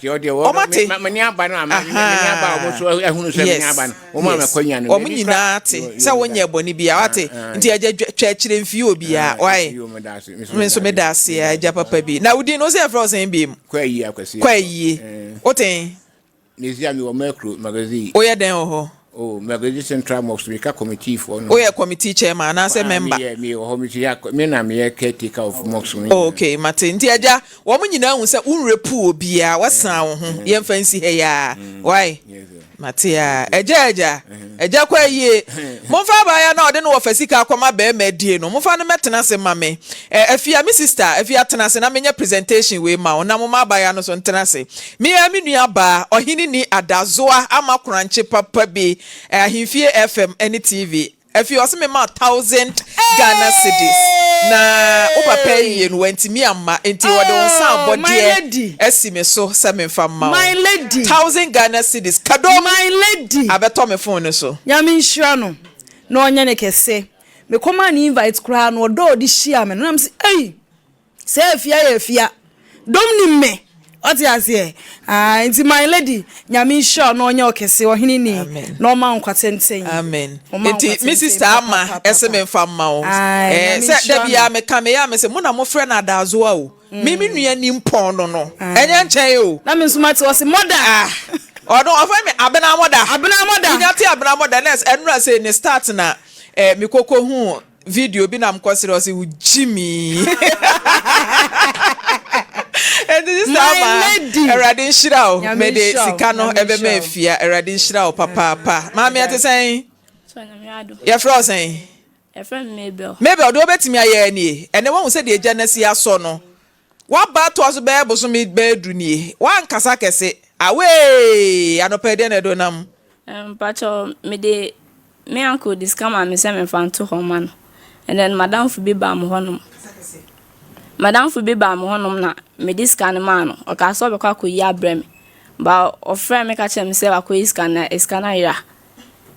Yes yes Wɔn nyinaa te sɛ wonyɛɛ bɔne biaa wate Nti agya twa akyire mfie obiaa wai Me nso meda ase agya papa bi Na wo din no wo sɛ yɛfrɛ wo sɛn biom? Kɔ ayie Akwasi. Kɔ ayie. Wo ten? Mesi a mewɔ Merkro magazine. Woyɛ dɛn wɔ hɔ? Oh, Magazine Central Mosque, meka committee foɔ no. Woyɛ committee chairman anaasɛ member? Meyɛ, meyɛ wɔ hɔ, mesi a, me na meyɛ caretaker of mosque no. Oh, okay, mate. Nti agya, wɔn nyinaa hu sɛ wo nwerɛ puu obiara, woasan wo ho, yɛmfa nsi ha yi ara. Wai? Mate a. Agya, agya, agya kɔ ayie. Momfa abaayewa no a ɔde ne wɔfa sika akɔma barima adie no, momfa no mmɛtena ase mma me. Eh, Afia, me sister, Afia, tena ase na menyɛ presentation wei ma wo, na momma abaayewa no nso ntena ase. Me ara me nua baa, Ɔheneni Adazoa ama korankye papa bi, eh, Ahemfie FM ne TV. Afei ɔse me ma thousand Ghana cedis na wo papa ayie no wantumi amma nti ɔde wo nsa abɔdeɛ asi me so sɛ memfa mma wo thousand Ghana cedis kadom abɛtɔ me phone no so. Nyame nhyira no na ɔnyɛ no kɛse. Me kɔmaa no invite koraa no ɔdɔ a ɔde hyiaa me no na mese ei Sɛ afia yɛ afia. Dom nim me. Wate aseɛ? Aah nti my lady, Nyame nhyira wo na ɔnyɛ wo kɛse, ɔhene ni, na ɔma wo nkwa tenten. Amen. Ɔma wo Nti nkwa me tenten sister Ama papapapa. ɛse me nfa mma wo. Ae, Eh, Nyame sɛ da nhyira biara no. me ka me yɛ a me se mo na mo frɛ no adaazoa o. Me me nua ni mpɔn no no. Ae. Ɛnyɛ nkyɛn o. Na me nso mate ɔse mother. Ah, ɔno ɔfrɛ me Abena mother. Abena mother. Wonya te Abena mother nurse ɛnora sei ne start na eh, me koko hu Video bi na mekɔ srɛ ɔse wo gyimii. Enti sister My Ama, lady. Awurade nhyira wo. Nyame Mede nhyira wo. sika no Nyame ɛbɛma nhyira wo. afia. Awurade nhyira wo papaapa. Maame ɛte sɛn? So Nyame adom. Yɛfrɛ wo sɛn? Yɛfrɛ me Mabel. Mabel, deɛ wobɛtumi ayɛ nie. Ɛnɛ woahu sɛdeɛ agya no asi asɔ no. W'aba atoa so bɛyɛ bosome bɛyɛ du nie. Woankasa kɛse. Away! Anɔpa yi deɛ na ɛdo nam. Mpakyɛw mede me uncle de sika maa me sɛ memfa nto hɔ mma no and then madamfo bi baa me hɔnom madamfo bi baa me hɔnom na mede sika no maa no ɔkaa sɛ ɔbɛkɔ akɔyi abrɛ me ba ɔfrɛ me ka kyerɛ me sɛ wakɔyi sika no na sika no ayera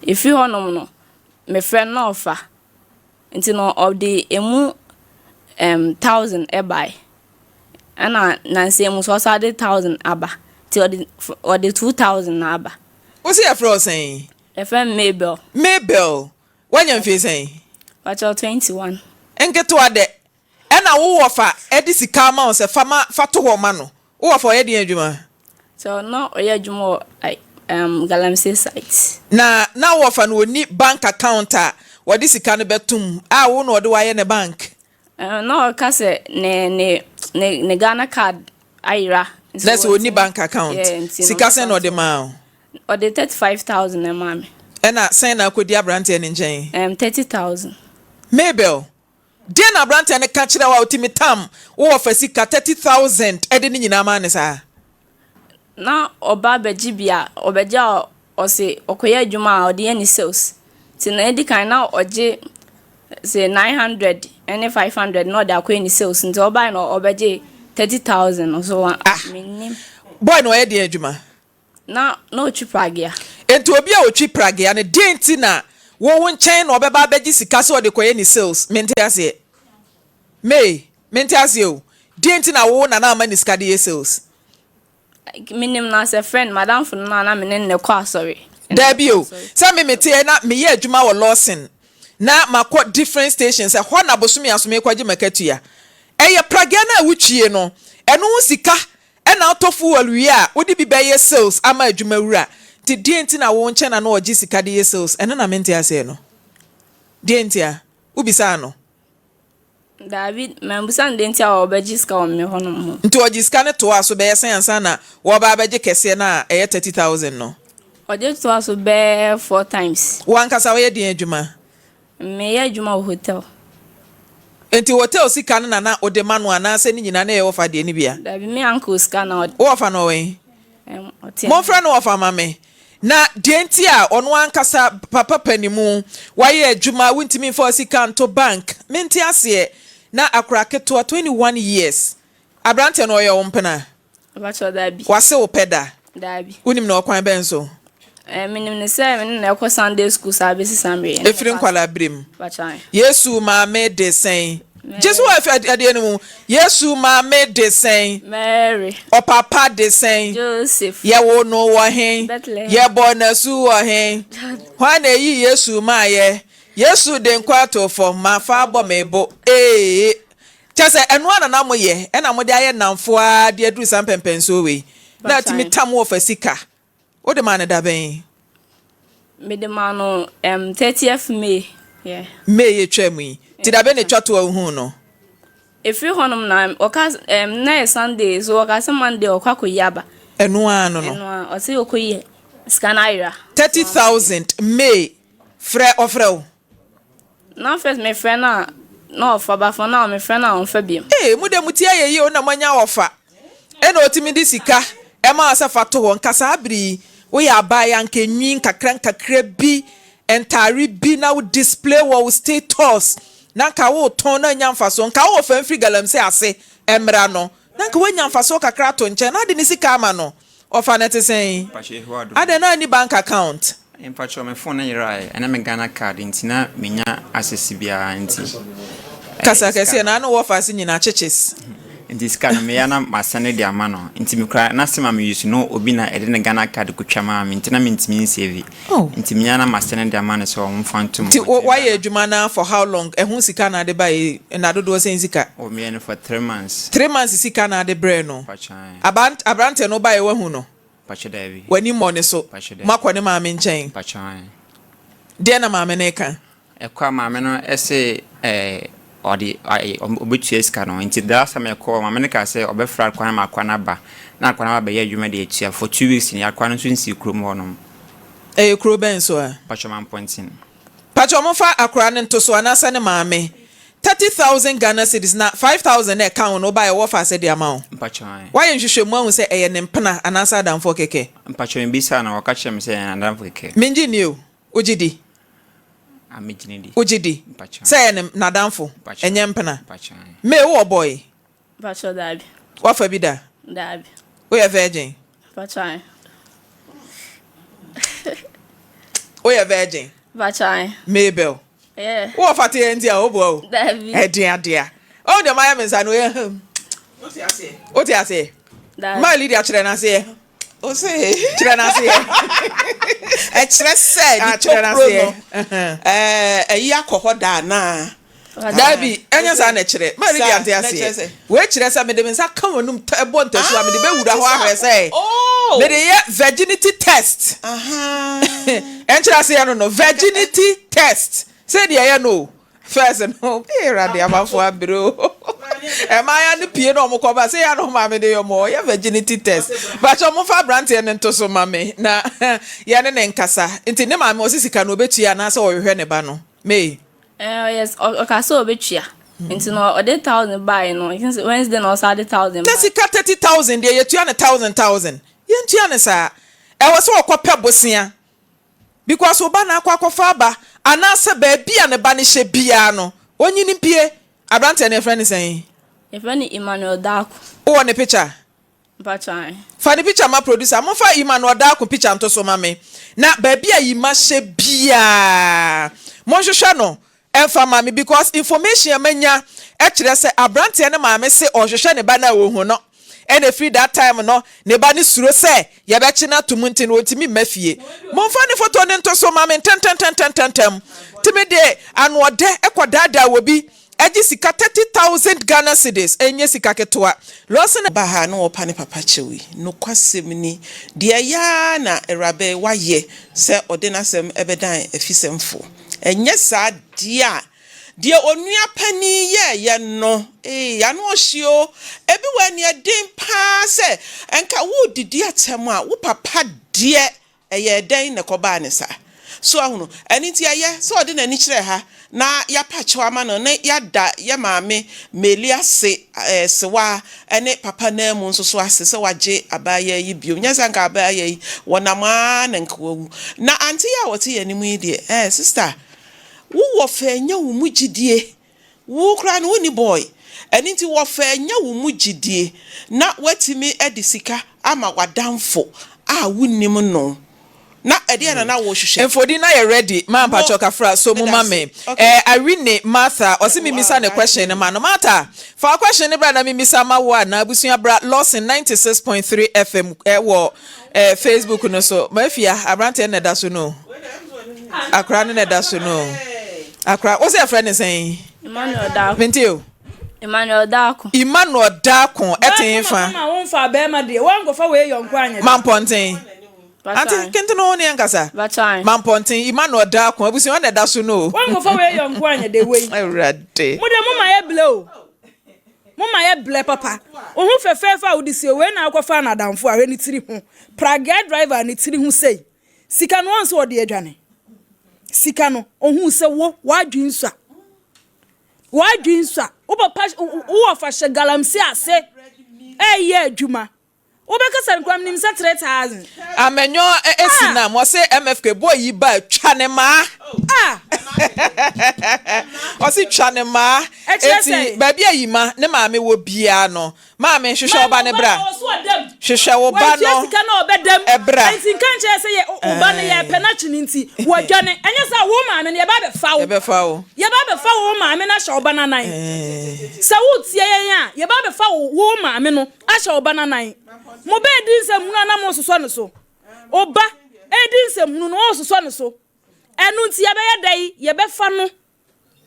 ɛfiri hɔnom no mefrɛ no na ɔfa Nti no ɔde emu ɛɛm thousand bae. Ɛna nansa yi mu nso ɔsan de thousand aba. Nti ɔde ɔde 2000 na aba. Wo se yɛfrɛ wo sɛn? Yɛfrɛ me Mabel. Mabel, woanya mfie sɛn? Pakyɛw 21. Nketewa dɛ. Ɛna wo wɔfa de sika ama wo sɛ fa ma fa to hɔ ma no. Wo wɔfa ɔyɛ deɛn adwuma? So na ɔyɛ adwuma wɔ like um, galamsey site. Na na wo wɔfa no ɔnni bank account a wɔde sika no bɛto mu a wo na ɔde wo ayɛ ne bank? Uh, na ɔka sɛ ne ne ne ne Ghana card ayera. Na sɛ ɔnni bank account. Yeah, nti no Sika sɛn na ɔde maa wo? Ɔde 35,000 na ɛmaa me. Ɛna sɛn na akɔdi aberanteɛ no nkyɛn? Um, 30,000. Mabel, Deɛn na aberanteɛ no ka kyerɛɛ wo a wotumi tam wo wɔfa sika 30,000 de ne nyinaa maa no saa? Na ɔba bɛgye bi a, ɔbɛgye a ɔse ɔkɔyɛ adwuma a ɔde yɛ ne sales. Nti na edi kan na ɔgye se 900 ne 500 na ɔde akɔyɛ ne sales. Nti ɔbae na ɔbɛgye 30,000 no so Ah! mennim. Boy no ɔyɛ deɛn adwuma? Na na ɔtwi pragea. Enti obi a ɔtwi pragea no, deɛn nti na wo wo nkyɛn na ɔbɛba abɛgye sika sɛ ɔde kɔyɛ ne sales? Mente aseɛ. May, mente aseɛ o. Deɛn nti na wo na na ama ne sika de yɛ sales? Like, menim no as a friend, m'adamfo no a na me ne no kɔ asɔre. Daabi o. Sɛ me meteɛ na meyɛ adwuma wɔ Lawson, na makɔ different stations, ɛhɔ na bosome aso mekɔgye m'akatua. Ɛyɛ pragea no a wotwie no, ɛno ho sika Ɛna wotɔ fuel wie a wode bi bɛyɛ sales ama adwuma wura nti deɛn nti na wo nkyɛn na na ɔgye sika de yɛ sales ɛno na mente aseɛ no deɛn ntia? Wo bisaa no? Daabi mambusa no deɛ nti a ɔbɛgye sika wɔ me hɔ nom ho. Nti ɔgye sika no toaa so bɛyɛ sɛn ansa na wɔreba abɛgye kɛseɛ no a ɛyɛ 30,000 no? Ɔgye toaa so bɛyɛ four times. Wo ankasa woyɛ deɛn adwuma? Meyɛ adwuma wɔ hotel. Enti hotel sika no na na wode ma no anaasɛ ne nyinaa na ɛyɛ wɔfa deɛ no bi a? Dabi, me uncle sika na ɔde. Wo wɔfa no ɔwɔ he? Ɛm, ɔte. Momfrɛ no wɔfa ma me. Na deɛ nti a ɔno ankasa papa panimu, wayɛ adwuma, wontumi mfa wo sika nto bank, mente aseɛ. Na akora ketewa, 21 years, aberanteɛ no ɔyɛ wo mpena? Mpakyɛw, dabi. Wase wo pɛ da? Dabi. Wonim no ɔkwan bɛn so? Eh, menim no sɛ me ne no ɛkɔ Sunday school saa bɛsi saa mmerɛ yi. Ɛfiri nkwadaa berɛ mu. Mpakyɛw. Yesu maame de sɛn? Gye so wɔ adeɛ no mu. Yesu maame de sɛn? Mary. Ɔpapa de sɛn? Joseph. Yɛwoo no wɔ he? Bethlehem. Yɛbɔɔ no asu wɔ he? Hwan na ɛyii Yesu maeɛ? Yesu de nkwa too fam, mafa abɔ me bo ee. Kyerɛ sɛ, ɛno ara na na moyɛ, ɛna mode ayɛ nnamfo ara de aduru saa mpɛnpɛnsoɔ wei. Na atumi tam wo ɔfa sika. Wode maa no da bɛn? Mede maa no um, 30th May. Yeah. May yi atwa mu yi. Nti da bɛn na ɛtwa to a wohuu no? Ɛfiri hɔnom na ɔka um, na yɛ Sunday, so ɔka sɛ Monday ɔkɔ akɔyi aba. Ɛno ara no no. Ɛno ara, ɔse ɔkɔyi sika no ayera. 30,000 May, frɛ ɔfrɛ wo. Na first me frɛ no a na ɔfa but for now me frɛ no a ɔnfa biom. Ee mo deɛ mo ti ayɛ yie o na moanya ɔfa ɛna ɔtumi de sika ɛma wo sɛ fa to hɔ nka saa bere yi woyɛ abaayewa nka nwi nkakra nkakra bi ntaare bi na wo display wɔ wo status na nka wotɔn na anya mfasoɔ nka wowɔ fa mfiri galamsey ase mmra no na nka woanya mfasoɔ kakra ato nkyɛn na ade ne sika ama no ɔfa no ɛte sɛn adɛn na anni bank account. Mpakyɛw me phone no yerae ɛne me Ghana card nti na mennya access biara nti ɛɛ Kasa sika kɛseɛ no. na ano wɔ faase nyinaa kyekye's. Nti sika no meya na masɛne de ama no nti me kura na sim a me use no obi na ɛde ne Ghana card kotwa maa me nti na mentumi nsave Oh. nti meya na masɛne de ama no sɛ ɔmfa nto mu Nti nti wo ɛba wayɛ no. adwuma no ara for how long? Ɛho sika na ade baeɛ nna dodoɔ sɛn sika? Oh meyɛ no for 3 months. 3 months sika na ade brɛɛ no? Mpakyɛw ae. Aban abranteɛ no wobaeɛ wahu no? Mpakyɛ daabi. W'ani mmɔ ne so. Mpakyɛ daabi. Moakɔ ne maame nkyɛn. Mpakyɛ ae. Deɛn na maame no reka? Ɛkɔ a maame no se ɛɛ ɔde ɛɛ ɔbɛtua sika no. Nti the last time yɛkɔɔ maame no kaa sɛ ɔbɛfrɛ akoa no ma akoa no aba. Na akoa no aba abɛyɛ adwuma de atua. For 2 weeks ni akoa no nso nsii kurom hɔnom. Ɛyɛ kuro bɛn so a? Mpakyɛ Mampɔnten. Pakyɛ wɔmfa akora no nto so anaasɛ ne maame. 30,000 Ghana cedis na 5,000 na ɛka ho no wobaeɛ wɔfa asɛ de ama wo. Mpakyɛw ae. Woayɛ nhwehwɛmu ahu sɛ ɛyɛ ne mpena anaasɛ adamfoɔ kɛkɛ? Mpakyɛw mebisaa no ɔka kyerɛɛ me sɛ ɛyɛ n'adamfo kɛkɛ. Mengye nni o. Wogye di? Ah megye no di. Wogye di Mpakyɛw. sɛ ɛyɛ ne n'adamfo Mpakyɛw. ɛnyɛ mpena? Mpakyɛw ae. May wowɔ boy? Mpakyɛw daabi. Woafa bi da? Daabi. Woyɛ virgin? Mpakyɛw ae. Woyɛ virgin? Mpakyɛw ae. Mabel. Yeah. Wowɔ fate yɛ nti a woboa o. Daabi. Ɛden adea. Ɔn deɛ mayɛ me nsa no yɛ hmm. Wote aseɛ? Daabi. Maa Lydia kyerɛ n'aseɛ. Ose. Kyerɛ n'aseɛ. Ɛkyerɛ sɛ Ah, ne kyerɛ tokuro n'aseɛ. no ɛɛ ɛyi akɔ hɔ da anaa? Daabi, ɛnyɛ saa na ɛkyerɛ. Maa Lydia nte Saa, na ɛkyerɛ aseɛ. sɛ? Wei kyerɛ sɛ mede me nsa ka w'anum tɛ bɔ ntasuo a mede bɛwura hɔ ahwɛ sɛ Oh! mede yɛ virginity test. Ahaa. Ɛnkyerɛ aseɛ no no, virginity test. Sɛ deɛ ɛyɛ no o. First no, ee Awurade amanfoɔ abere o. Mmaaya no pie na wɔn kɔ ba sɛ yɛ ano maame de yɛ wɔn ɔyɛ virginity test. Bakyɛ wɔn fa aberanteɛ no nto so ma me na yɛne ne nkasa. Nti ne maame ɔsi sika no obetua anaasɛ ɔhwehwɛ ne ba no. May. Ɛɛ ɔyɛ ɔka sɛ obetua. Nti no ɔde thousand baeɛ no, Wednesday na ɔsan de thousand Na baeɛ. sika 30,000 deɛ yɛtua no thousand thousand. Yɛntua no saa. Ɛwɔ sɛ ɔkɔ pɛ bosea. Because wo ba na akɔ akɔfa aba anaasɛ baabi a ne ba no hyɛ biara no, ɔnyini mpue. Aberanteɛ no yɛfrɛ no sɛn? Yɛfrɛ no Emmanuel Darko. Wowɔ ne picture? Mpakyɛ ae. Fa ne picture ma producer. Momfa Emmanuel Darko picture nto so ma me. Na baabi a Emma hyɛ biara, monhwehwɛ no mfa ma me because information a manya kyerɛ sɛ abranteɛ no maame se ɔrehwehwɛ ne ba no a ɔhu no ɛna ɛfiri that time no ne ba no suro sɛ yɛbɛkye no ato mu nti no ɔntumi mma fie. Momfa ne photo no nto so ma me ntɛntɛntɛntɛntɛm. Tumi de anoɔdɛ kɔ daadaa obi gye sika 30,000 Ghana cedis, ɛnyɛ sika ketewa. Lawson. Ɔba ha na ɔrepa ne papa kyɛw yi, nokwasɛm ni, deɛ ɛyɛ ara na Awuraba yi wayɛ sɛ ɔde n'asɛm bɛdan afisɛmfoɔ. Ɛnyɛ saa deɛ a, deɛ onua panin yɛeɛ no, ee, ano ɔhye o. Ebi wɔ aniɛden paa sɛ nka woredidi atɛm a, wo papa deɛ, ɛyɛɛ dɛn na ɛkɔbaa no saa? So ahunu? Ɛno nti ɛyɛ sɛ ɔde n'ani kyerɛ ha na yɛapa kyɛw ama no na yɛada yɛn maame Meli ase, ɛɛ, Sewaa ne papa nan mu nso so ase sɛ wagye abaayaa yi bio. Nyɛ sɛ anka abaayaa yi, wɔnam ara na anka wawu. Na ante yi a ɔte yɛn anim yi deɛ, eh, sista, wo wɔfa anya wo mu gyidie. Wo koraa no, wonni boy. Ɛno nti wɔfa anya wo mu gyidie na woatumi de sika ama w'adamfo a wonnim no. Na ɛdeɛn na na wohwehwɛ? Mfoni no ayɛ ready maa Mo, mpakyɛw kafra so mo meda ma ase. me Okay. eh Irene Martha ɔse me Wow, misa ne that's question no really. ma no Martha fa wo question no bra na me misa ma wo anaa abusua bra Lawson 96.3 FM eh wɔ eh Facebook no so Mafia abranteɛ no na ɛda so no o akora no na ɛda so no o akora wo se yɛfrɛ no sɛn Emmanuel Darko. mente o Emmanuel Darko. Emmanuel Darko ɛte Baa he kama fa kama a womfaa bɛɛma deɛ woankɔfa wei yɔnko anyɛ dɛ. Mampɔnten Ante kente no ne ɛnkasa. Mampɔnten Emmanuel Darko abusua na ɛda so no o. Woankɔfa wei yɔnko anyɛ dɛ wei. Awurade. Mo deɛ mo ma yɛ blɛ o. Mo ma yɛ blɛ papa. Wo ho fɛfɛɛfɛ a wode sie wei na akɔfa no adamfo a hwɛ ne tiri ho. Pragea driver ne tiri ho sei. Sika no ɔn sɛ ɔde adwane. Sika no ohuu sɛ wo w'adwene sua. W'adwene sua. Wo papa wo wɔfa hyɛ galamsey ase ɛyɛ adwuma. Wobɛkasa no koraa menim sɛ 3000. Amenyo esi nam ɔse MFK boy yi ba twa ne maa. Ah! Ɔse twa ne maa. Ɛkyerɛ Eti sɛn? baabi a Yima ne maame wɔ biaa no maame hwehwɛ Maame wo ba no wo ba bra. no ɔwɔ so ɔdam. Hwehwɛ wo ba Wantua no sika na ɔbɛdam. bra. Enti nka nkyerɛ sɛ yɛ wo ba no yɛpɛ no akye no nti wadwane. Ɛnyɛ saa wo maame no yɛba abɛfa wo. Yɛbɛfa wo. Yɛba abɛfa wo maame no ahyɛ wo ba no anan. Sɛ wotie yɛn a yɛba abɛfa wo wo maame no ahyɛ wo ba no anan. Mo ba redi nsɛmhunu a na moresosɔ ne so. Wo ba redi nsɛmhunu no, woresosɔ ne so. Ɛno nti yɛbɛyɛ dɛn? Yɛbɛfa no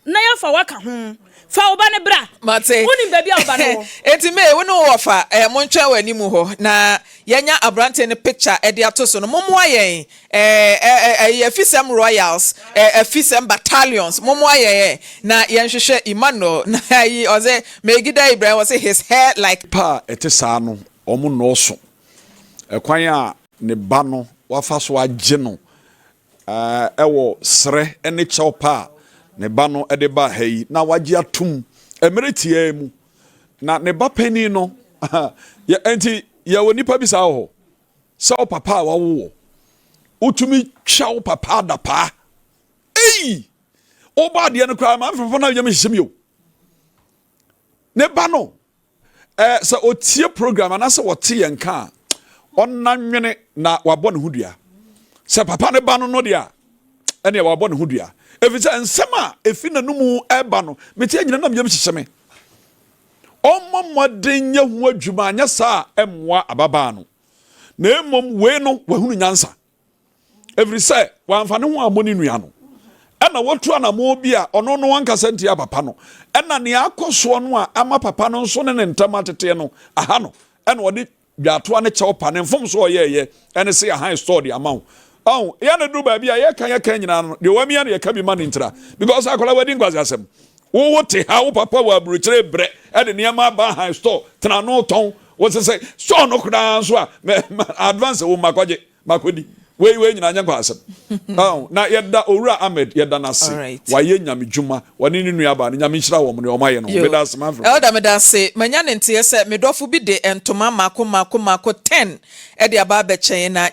na yɛafa wo aka ho. Fa wo ba no bra. Mate. Wonim baabi a wo ba no wɔ. Enti May, wo ne wo wɔfa, eh, montwɛn wɔ anim hɔ na yɛanya aberanteɛ no picture de ato so no. Mommoa yɛn. Eh, eh, eh, Afisɛm Royals, eh, Afisɛm Battalions, mommoa yɛn eh, na yɛnhwehwɛ Emmanuel. Na ayi, ɔsɛ, Megida Ibrahim, ɔsɛ, his hair like. Nnipa a ɛte saa no, wɔnnɔɔso. Ɛkwan a ne ba no wafa so agye no wɔ srɛ ne kyɛwpa a ne ba no de baa ha yi na wagye atom mmerɛ tiaa mu na ne ba panin no yɛ nti yɛwɔ nipa bi saa wɔ hɔ sɛ wo papa a wawo wɔ wotumi twa wo papa adapaa ei wobɔ adeɛ no koraa ma mfɛfo no yɛm hyehyɛ mi o ne ba no Eh, sɛ ɔtie program anaasɛ wɔte yɛn nka a, ɔnna nwene na wabɔ ne ho dua. Sɛ papa no ba no no deɛ a, ɛneɛ wabɔ ne ho dua. Ɛfiri sɛ nsɛm a ɛfi n'anomu ɛba no, mete anyina nam yam hyehyɛ me. Ɔmmɔ mmɔden nyɛ ho adwuma, anyɛ saa a ɛmmoa ababaa no. Na mmom wei no, wahunu nyansa. Ɛfiri sɛ wamfa ne ho ammɔ ne nua no, ɛna watu anammɔn bi a ɔno no ankasa ntia papa no, ɛna nea akɔ soɔ no a ama papa no nso ne ne ntam ateteɛ no aha no, ɛna ɔde dwaatoa ne kyɛw pa ne mfomso a ɔyɛɛyɛ ɛne se ahan store de ama wo. Ɔho, yɛ na duru baabi a yɛka yɛka nyinaa no, deɛ wamia no yɛka bi ma no ntira. Because akwadaa wadi nkwasi asɛm. Wo wo te ha, wo papa wɔ aburokyire brɛ ɛde nneɛma aba ahan store, tena ano tɔn, wo sɛ sɛ store no koraa nso a, advance wo mma kɔgye. Makɔdi. Wei wei nyinaa nyɛ nkwaasɛm. Oh, na yɛda Owura Ahmed yɛda no ase. Wayɛ nyame dwuma. Wɔne ne nua baa no nyame nhyira wɔn nea wɔn ayɛ no. Meda ase Manfred. Elder meda ase. Manya ne nteɛ sɛ me dɔfo bi de ntoma mako mako mako ten de aba abɛkyɛ yɛn na.